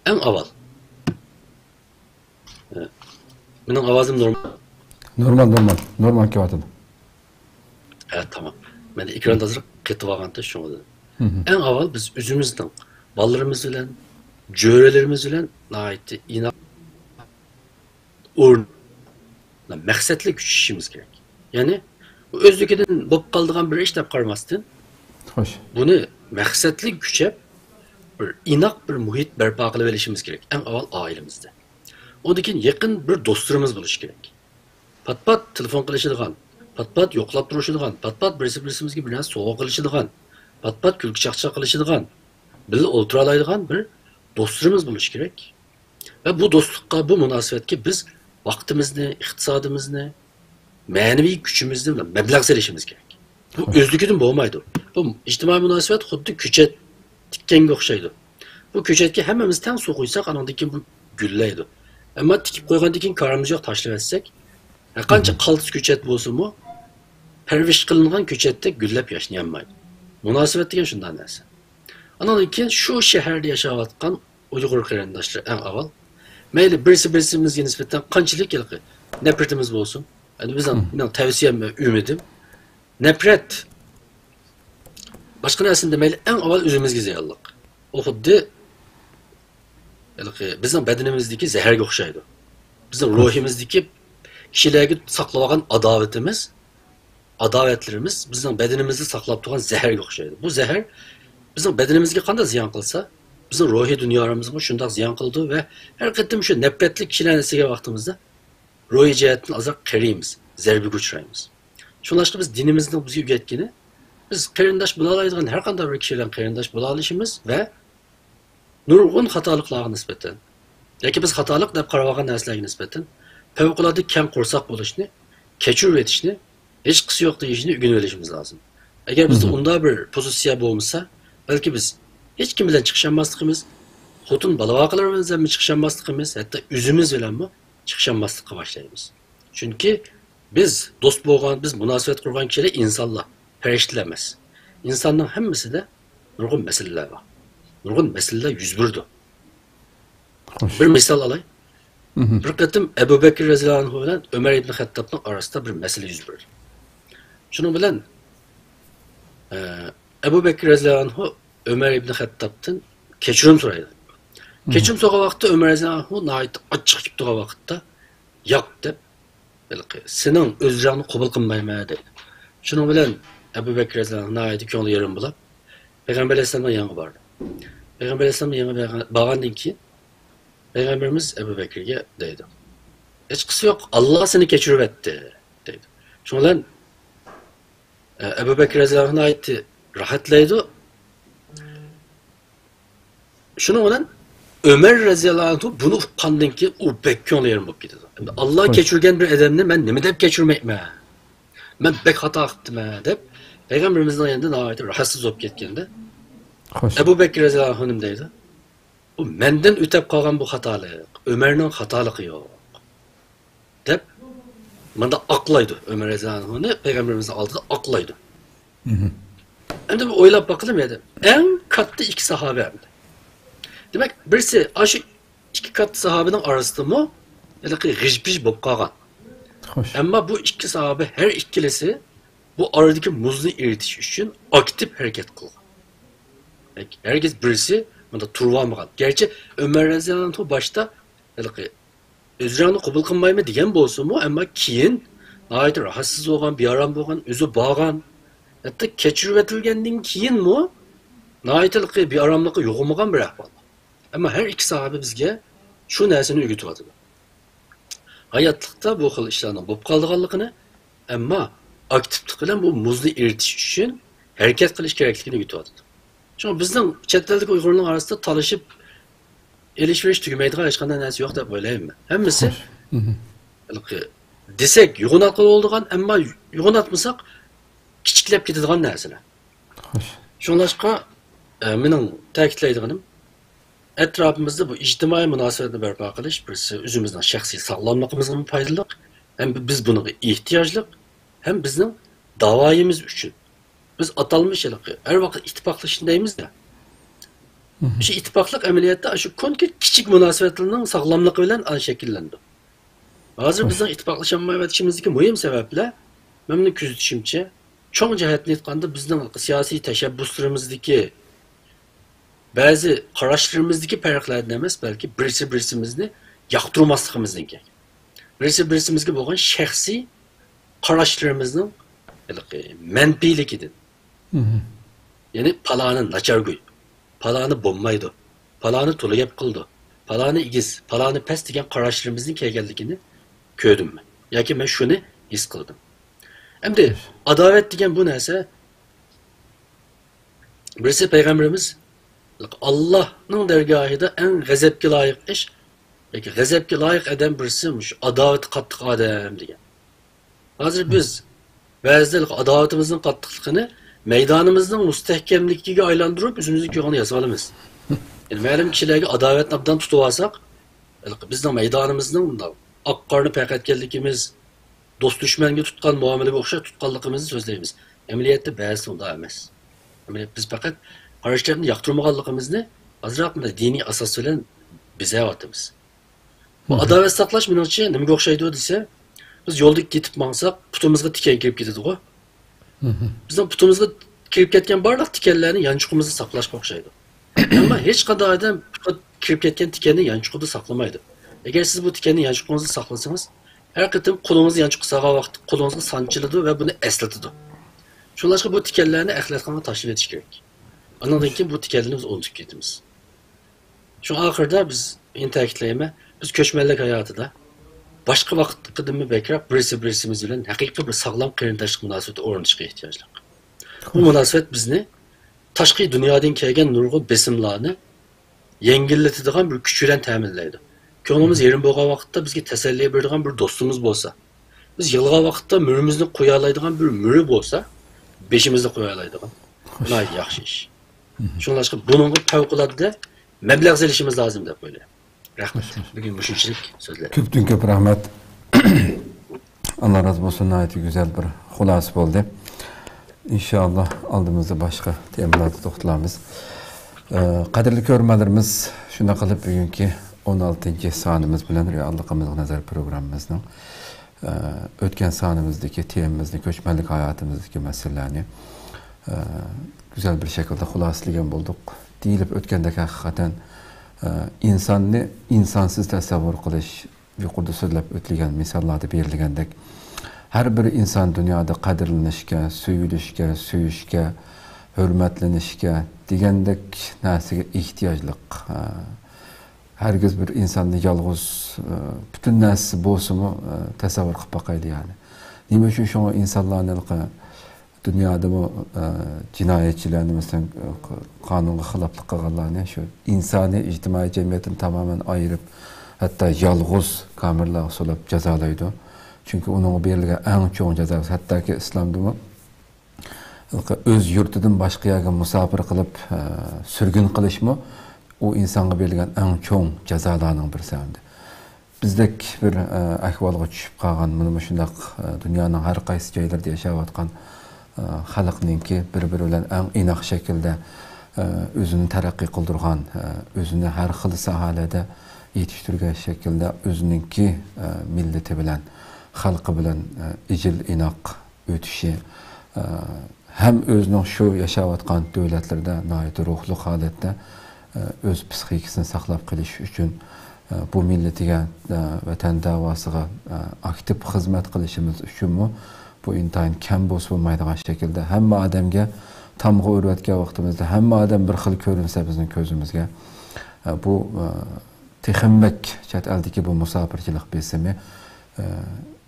ئەڭ ئاۋۋال، ئە، مېنىڭ ئاۋازىم نورمال؟ نورمال، نورمال، نورمال كېلىۋاتىدۇ. ھە، تامام. مەن ئېكراندا ئازراق قېتىۋالغانتى، شۇڭا دېدىم. ئەڭ ئاۋۋال بىز ئۆزىمىزنىڭ بالىلىرىمىز بىلەن، جۆرىلىرىمىز بىلەن ناھايىتى ئىناق ئورۇن، مەقسەتلىك كۈچىشىمىز كېرەك. يەنى، بۇ ئۆزلۈكىدىن بولۇپ قالىدىغان بىر ئىش دەپ قارىماستىن، خوش. بۇنى مەقسەتلىك كۈچەپ، بىر ئىناق بىر مۇھىت بەرپا قىلىپ ئېلىشىمىز كېرەك. ئەڭ ئاۋۋال ئائىلىمىزدە. ئۇندىن كېيىن يېقىن بىر دوستلىرىمىز بولۇشى كېرەك. پات-پات تېلېفون قىلىشىدىغان، پات-پات يوقلاپ تۇرۇشىدىغان، پات-پات بىرسى بىرسىمىزگە بىر نەرسە سوۋغا قىلىشىدىغان، پات-پات كۈلكە چاقچاق قىلىشىدىغان، بىللە ئولتۇرالايدىغان بىر دوستلىرىمىز بولۇشى كېرەك. ۋە بۇ دوستلۇققا، بۇ مۇناسىۋەتكە بىز ۋاقتىمىزنى، ئىقتىسادىمىزنى، مەنىۋى كۈچىمىزنى مەبلەغ سېلىشىمىز كېرەك. بۇ ئۆزلۈكىدىن بولمايدۇ. بۇ ئىجتىمائىي مۇناسىۋەت خۇددى كۆچەت تىككەنگە ئوخشايدۇ. بۇ كۆچەتكە ھەممىمىز تەڭ سۇ قۇيساق، ئانىڭدىن كېيىن بۇ گۈللەيدۇ. ئەمما تىكىپ قويغاندىن كېيىن كارىمىز يوق، تاشلىۋەتسەك، ھەرقانچە قالتىس كۆچەت بولسىمۇ، پەرۋىش قىلىنغان كۆچەتتەك گۈللەپ ياشنىيالمايدۇ. مۇناسىۋەت دېگەن شۇنداق نەرسە. ئانىڭدىن كېيىن شۇ شەھەردە ياشاۋاتقان ئۇيغۇر قېرىنداشلار ئەڭ ئاۋۋال، مەيلى بىرسى بىرسىمىزگە نىسبەتەن قانچىلىك ھېلىقى نەپرىتىمىز بولسۇن، يەنى بىزنىڭ، مېنىڭ تەۋسىيەم ۋە ئۈمىدىم، نەپرەت باشقا نەرسىنى دېمەيلى، ئەڭ ئاۋۋال ئۆزىمىزگە زىيانلىق. ئۇ خۇددى ھېلىقى بىزنىڭ بەدىنىمىزدىكى زەھەرگە ئوخشايدۇ. بىزنىڭ روھىمىزدىكى كىشىلەرگە ساقلىۋالغان ئاداۋىتىمىز، ئاداۋەتلىرىمىز بىزنىڭ بەدىنىمىزدە ساقلاپ تۇرغان زەھەرگە ئوخشايدۇ. بۇ زەھەر بىزنىڭ بەدىنىمىزگە قانداق زىيان قىلسا، بىزنىڭ روھىي دۇنيالىرىمىزغىمۇ شۇنداق زىيان قىلىدۇ ۋە ھەر قېتىم شۇ نەپرەتلىك كىشىلەرنى ئىزدىگەن ۋاقتىمىزدا روھىي جەھەتتىن ئازراق قېرىيمىز، زەربىگە ئۇچرايمىز. شۇڭلاشقا بىز دىنىمىزنىڭ بىزگە ئۆگەتكىنى، بىز قېرىنداش بولالايدىغان ھەر قانداق بىر كىشى بىلەن قېرىنداش بولالىشىمىز ۋە نۇرغۇن خاتالىقلارغا نىسبەتەن ياكى بىز خاتالىق دەپ قاراۋالغان نەرسىلەرگە نىسبەتەن پەۋقۇلئاددە كەڭ قورساق بولۇشنى، كەچۈرۈۋېتىشنى، ھېچقىسى يوق دېيىشنى ئۆگىنىۋېلىشىمىز لازىم. ئەگەر بىزدە ئۇنداق بىر پوزىتسىيە بولمىسا، بەلكى بىز ھېچكىم بىلەن چىقىشالماسلىقىمىز، خوتۇن بالا-ۋاقىلىرىمىز بىلەنمۇ چىقىشالماسلىقىمىز، ھەتتا ئۆزىمىز بىلەنمۇ چىقىشالماسلىققا باشلايمىز. چۈنكى بىز دوست بولغان، بىز مۇناسىۋەت قۇرغان كىشىلەر ئىنسانلار، پەرىشتىلەر ئەمەس. ئىنساننىڭ ھەممىسىدە نۇرغۇن مەسىلىلەر بار. نۇرغۇن مەسىلىلەر يۈز بېرىدۇ. خوش. بىر مىسال ئالاي. بىر قېتىم ئەبۇ بەكرى رەزىياللاھۇ ئەنھۇ بىلەن ئۆمەر ئىبن خەتتابنىڭ ئارىسىدا بىر مەسىلە يۈز بېرىدۇ. شۇنىڭ بىلەن، ئە، ئەبۇ بەكرى رەزىياللاھۇ ئەنھۇ ئۆمەر ئىبن خەتتابتىن كەچۈرۈم سورايدۇ. كەچۈرۈم سورىغان ۋاقىتتا ئۆمەر رەزىياللاھۇ ئەنھۇ ناھايىتى ئاچچىقى كېلىپ تۇرغان ۋاقىتتا، ياق دەپ، ھېلىقى، سېنىڭ ئۆزرەڭنى قوبۇل قىلمايمەن دەيدۇ. شۇنىڭ بىلەن ئەبۇ بەكرى رەزىياللاھۇ ئەنھۇ ناھايىتى كۆڭلى يېرىم بولاپ، پەيغەمبەر ئەلەيھىسسالامنىڭ يېنىغا باردى. پەيغەمبەر ئەلەيھىسسالامنىڭ يېنىغا بارغان-، بارغاندىن كېيىن، پەيغەمبىرىمىز ئەبۇ بەكرىگە دەيدۇ، ھېچقىسى يوق، ئاللا سېنى كەچۈرۈۋەتتى، دەيدۇ. شۇنىڭ بىلەن، ئە، ئەبۇ بەكرى رەزىياللاھۇ ئەنھۇ ناھايىتى راھەتلەيدۇ. شۇنىڭ بىلەن ئۆمەر رەزىياللاھۇ ئەنھۇ بۇنى ئۇققاندىن كېيىن ئۇ بەك كۆڭلى يېرىم بولۇپ كېتىدۇ. ئەمدى ئاللا كەچۈرگەن بىر ئادەمنى مەن نېمە دەپ كەچۈرمەيمەن؟ مەن بەك خاتا قىپتىمەن دەپ پەيغەمبىرىمىزنىڭ يېنىدا ناھايىتى راھەتسىز بولۇپ كەتكەندە، ئەبۇ بەكرى رەزىياللاھۇ ئەنھۇ نېمە دەيدۇ؟ ئۇ مەندىن ئۆتەپ قالغان بۇ خاتالىق، ئۆمەرنىڭ خاتالىقى يوق، دەپ مۇنداق ئاقلايدۇ. ئۆمەر رەزىياللاھۇ ئەنھۇنى پەيغەمبىرىمىزنىڭ ئالدىدا ئاقلايدۇ. ئەمدى بىر ئويلاپ باقىلى، يەنە ئەڭ كاتتا ئىككى ساھابە ئەمدى. دېمەك، بىرسى، ئاشۇ ئىككى كاتتا ساھابىنىڭ ئارىسىدىمۇ ھېلىقى غىژ-پىژ بولۇپ قالغان. ئەمما بۇ ئىككى ساھابە ھەر ئىككىلىسى بۇ ئارىدىكى مۇزنى ئېرىتىش ئۈچۈن ئاكتىپ ھەرىكەت قىلغان. ھەرگىز بىرسى مۇنداق تۇرۇۋالمىغان. گەرچە ئۆمەر رەزىياللاھۇ ئەنھۇ باشتا ھېلىقى ئۆزرەڭنى قوبۇل قىلمايمەن دېگەن بولسىمۇ، ئەمما كېيىن ناھايىتى راھەتسىز بولغان، بىئارام بولغان، ئۆزى بارغان، ھەتتا كەچۈرۈۋېتىلگەندىن كېيىنمۇ ناھايىتى بىئاراملىققا يوغىنمىغان بىر ئەھۋال. ئەمما ھەر ئىككى ساھابە بىزگە شۇ نەرسىنى ئۆگىتىۋاتىدۇ. ھاياتلىقتا بۇ خىل ئىشلارنىڭ بولۇپ قالىدىغانلىقىنى، ئەمما ئاكتىپلىق بىلەن بۇ مۇزنى ئېرىتىش ئۈچۈن ھەرىكەت قىلىش كېرەكلىكىنى ئۆگىتىۋاتىدۇ. شۇڭا بىزنىڭ چەت ئەلدىكى ئۇيغۇرلارنىڭ ئارىسىدا تالىشىپ ئېلىش-بېرىش تۈگىمەيدىغان ھېچقانداق نەرسە يوق دەپ ئويلايمەن. ھەممىسى ھېلىقى دېسەك يوغىناتقىلى بولىدىغان، ئەمما يوغىناتمىساق كىچىكلەپ كېتىدىغان نەرسىلەر. شۇڭلاشقا، ئە، مېنىڭ تەكىتلەيدىغىنىم، ئەتراپىمىزدا بۇ ئىجتىمائىي مۇناسىۋەتنى بەرپا قىلىش بىرسى ئۆزىمىزنىڭ شەخسىي ساغلاملىقىمىزغىمۇ پايدىلىق، ھەم بىز بۇنىڭغا ئېھتىياجلىق، ھەم بىزنىڭ داۋايىمىز ئۈچۈن. بىز ئاتالمىش ھېلىقى ھەر ۋاقىت ئىتتىپاقلىشىش دەيمىز-دە. شۇ ئىتتىپاقلىق ئەمەلىيەتتە شۇ كونكرېت كىچىك مۇناسىۋەتلەرنىڭ ساغلاملىقى بىلەن شەكىللىنىدۇ. ھازىر بىزنىڭ ئىتتىپاقلىشالمايۋېتىشىمىزدىكى مۇھىم سەۋەبلەر، مەن بۇنى كۆزىتىشىمچە، چوڭ جەھەتتىن ئېيتقاندا، بىزنىڭ سىياسىي تەشەببۇسلىرىمىزدىكى، بەزى قاراشلىرىمىزدىكى پەرقلەردىن ئەمەس، بەلكى بىرسى بىرسىمىزنى ياقتۇرماسلىقىمىزدىن كەلگەن. بىرسى بىرسىمىزگە بولغان شەخسىي قاراشلىرىمىزنىڭ ھېلىقى مەنپىيلىكىدىن. يەنى پالانى ناچارگوي، پالانى بولمايدۇ، پالانى تولا گەپ قىلىدۇ، پالانى ئېگىز، پالانى پەس دېگەن قاراشلىرىمىزدىن كەلگەنلىكىنى كۆردۈم مەن. ياكى مەن شۇنى ھېس قىلدىم. ئەمدى ئاداۋەت دېگەن بۇ نەرسە بىرسى پەيغەمبىرىمىز، ئاللاھنىڭ دەرگاھىدا ئەڭ غەزەپكە لايىق ئىش، ياكى غەزەپكە لايىق ئادەم بىرسى مۇشۇ ئاداۋىتى قاتتىق ئادەم دېگەن. ھازىر بىز بەزىدە ئاداۋىتىمىزنىڭ قاتتىقلىقىنى مەيدانىمىزنىڭ مۇستەھكەملىكىگە ئايلاندۇرۇپ، ئۆزىمىزنىڭ كۆڭلىنى ياسىۋالىمىز. يەنى مەلۇم كىشىلەرگە ئاداۋەتنى ئابدان تۇتۇۋالساق، بىزنىڭ مەيدانىمىزنىڭ مۇنداق ئاق-قارىنى پەرق ئەتكەنلىكىمىز، دوست-دۈشمەنگە تۇتقان مۇئامىلىگە ئوخشاش تۇتقانلىقىمىزنى سۆزلەيمىز. ئەمەلىيەتتە بەزىدە ئۇنداق ئەمەس. ئەمەلىيەتتە بىز پەقەت قارشى تەرەپنى ياقتۇرمىغانلىقىمىزنى ئازراق مۇنداق دىنىي ئاساس بىلەن بېزەۋاتىمىز. بۇ ئاداۋەت ساقلاش مېنىڭچە نېمىگە ئوخشايدۇ دېسە، بىز يولدا كېتىپ ماڭساق، پۇتىمىزغا تىكەن كىرىپ كېتىدىغۇ. بىزنىڭ پۇتىمىزغا كىرىپ كەتكەن بارلىق تىكەنلەرنى يانچۇقىمىزدا ساقلاشقا ئوخشايدۇ. ئەمما ھېچقانداق ئادەم پۇتىغا كىرىپ كەتكەن تىكەننى يانچۇقىدا ساقلىمايدۇ. ئەگەر سىز بۇ تىكەننى يانچۇقىڭىزدا ساقلىسىڭىز، ھەر قېتىم قولىڭىزنى يانچۇققا سالغان ۋاقىتتا قولىڭىزغا سانچىلىدۇ ۋە بۇنى ئەسلىتىدۇ. شۇڭلاشقا بۇ تىكەنلەرنى ئەخلەتخانىغا تاشلىۋېتىش كېرەك. ئاندىن كېيىن بۇ تىكەنلەرنى بىز ئۇنتۇپ كېتىمىز. شۇڭا ئاخىرىدا بىز، يەنە تەكىتلەيمەن، بىز كۆچمەنلىك ھاياتىدا باشقا ۋاقىتتىكىدىنمۇ بەكرەك بىرسى-بىرسىمىز بىلەن ھەقىقىي بىر ساغلام قېرىنداشلىق مۇناسىۋىتى ئورنىتىشقا ئېھتىياجلىق. بۇ مۇناسىۋەت بىزنى تاشقى دۇنيادىن كەلگەن نۇرغۇن بېسىملارنى يەڭگىللىتىدىغان بىر كۈچ بىلەن تەمىنلەيدۇ. كۆڭلىمىز يېرىم بولغان ۋاقىتتا بىزگە تەسەللى بېرىدىغان بىر دوستىمىز بولسا، بىز يىغلىغان ۋاقىتتا مۈرىمىزنى قويالايدىغان بىر مۈرە بولسا، بېشىمىزنى قويالايدىغان، ناھايىتى ياخشى ئىش. شۇڭلاشقا بۇنىڭغا پەۋقۇلئاددە مەبلەغ سېلىشىمىز لازىم دەپ ئويلايمەن. رەھمەت. بۈگۈن مۇشۇنچىلىك سۆزلەر. كۆپتىن كۆپ رەھمەت. ئاللا رازى بولسۇن، ناھايىتى گۈزەل بىر خۇلاسە بولدى. ئىنشائاللا ئالدىمىزدا باشقا تېمىلاردا توختىلارمىز. ئە، قەدىرلىك كۆرۈرمەنلىرىمىز، شۇنداق قىلىپ بۈگۈنكى ئون ئالتىنچى سانىمىز بىلەن رېئاللىقىمىزغا نەزەر پروگراممىمىزنىڭ، ئە، ئۆتكەن سانىمىزدىكى تېمىمىزنى، كۆچمەنلىك ھاياتىمىزدىكى مەسىلىلەرنى، ئە، گۈزەل بىر شەكىلدە خۇلاسىلىگەن بولدۇق. دېيىلىپ ئۆتكەندەك ھەقىقەتەن، ئە، ئىنساننى ئىنسانسىز تەسەۋۋۇر قىلىش، يۇقىرىدا سۆزلەپ ئۆتۈلگەن مىساللاردا بېرىلگەندەك، ھەر بىر ئىنسان دۇنيادا قەدىرلىنىشكە، سۆيۈلۈشكە، سۆيۈشكە، ھۆرمەتلىنىشكە دېگەندەك نەرسىگە ئېھتىياجلىق. ھەرگىز بىر ئىنساننى يالغۇز، پۈتۈن نەرسىسى بولسىمۇ، تەسەۋۋۇر قىلىپ باقايلى، يەنى. نېمە ئۈچۈن شۇڭا ئىنسانلارنى دۇنيادىمۇ، ئە، جىنايەتچىلەرنى، مەسىلەن، قانۇنغا خىلاپلىق قىلغانلارنى شۇ ئىنسانىي ئىجتىمائىي جەمئىيەتتىن تامامەن ئايرىپ، ھەتتا يالغۇز كامېرلارغا سولاپ جازالايدۇ. چۈنكى ئۇنىڭغا بېرىلگەن ئەڭ چوڭ جازا، ھەتتاكى ئىسلامدىمۇ ئۆز يۇرتىدىن باشقا يەرگە مۇساپىر قىلىپ، ئە، سۈرگۈن قىلىشمۇ ئۇ ئىنسانغا بېرىلگەن ئەڭ چوڭ جازالارنىڭ بىرسى ئەمدى. بىزدەك بىر، ئە، ئەھۋالغا چۈشۈپ قالغان، مانا مۇشۇنداق، ئە، دۇنيانىڭ ھەر قايسى جايلىرىدا ياشاۋاتقان، ئە، خەلقنىڭكى بىر-بىرى بىلەن ئەڭ ئىناق شەكىلدە، ئە، ئۆزىنى تەرەققىي قىلدۇرغان، ئە، ئۆزىنى ھەر خىل ساھەلەردە يېتىشتۈرگەن شەكىلدە ئۆزىنىڭكى، ئە، مىللىتى بىلەن، خەلقى بىلەن، ئە، ئىجىل ئىناق ئۆتۈشى، ئە، ھەم ئۆزىنىڭ شۇ ياشاۋاتقان دۆلەتلىرىدە ناھايىتى روھلۇق ھالەتتە، ئە، ئۆز پسىخىكىسىنى ساقلاپ قېلىش ئۈچۈن، ئە، بۇ مىللىتىگە، ئە، ۋەتەن داۋاسىغا، ئە، ئاكتىپ خىزمەت قىلىشىمىز ئۈچۈنمۇ بۇ ئىنتايىن كەم بولسا بولمايدىغان شەكىلدە ھەممە ئادەمگە تامغا ئۇرۇۋەتكەن ۋاقتىمىزدا ھەممە ئادەم بىر خىل كۆرۈنسە بىزنىڭ كۆزىمىزگە، ئە، بۇ، ئە، تېخىمۇ بەك چەت ئەلدىكى بۇ مۇساپىرچىلىق بېسىمى، ئە،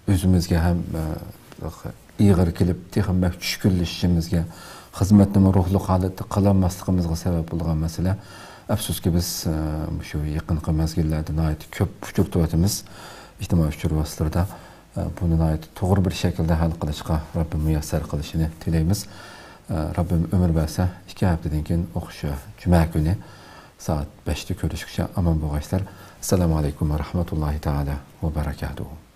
ئۆزىمىزگە ھەم، ئە، ئېغىر كېلىپ، تېخىمۇ بەك چۈشكۈنلىشىشىمىزگە، خىزمەتنىمۇ روھلۇق ھالەتتە قىلالماسلىقىمىزغا سەۋەب بولغان مەسىلە. ئەپسۇسكى، بىز، ئە، مۇشۇ يېقىنقى مەزگىللەردە ناھايىتى كۆپ ئۇچرىتىۋاتىمىز ئىجتىمائىي ئۇچۇر ۋاسىتىلىرىدە. ئە، بۇنى ناھايىتى توغرا بىر شەكىلدە ھەل قىلىشقا رەببىم مۇيەسسەر قىلىشىنى تىلەيمىز. ئە، رەببىم ئۆمۈر بەرسە، ئىككى ھەپتىدىن كېيىن ئوخشاش جۈمە كۈنى سائەت بەشتە كۆرۈشكىچە ئامان بولغايسىلەر. ئەسسالامۇ ئەلەيكۇم ۋە رەھمەتۇللاھى تائالا ۋە بەرەكاتۇھۇ.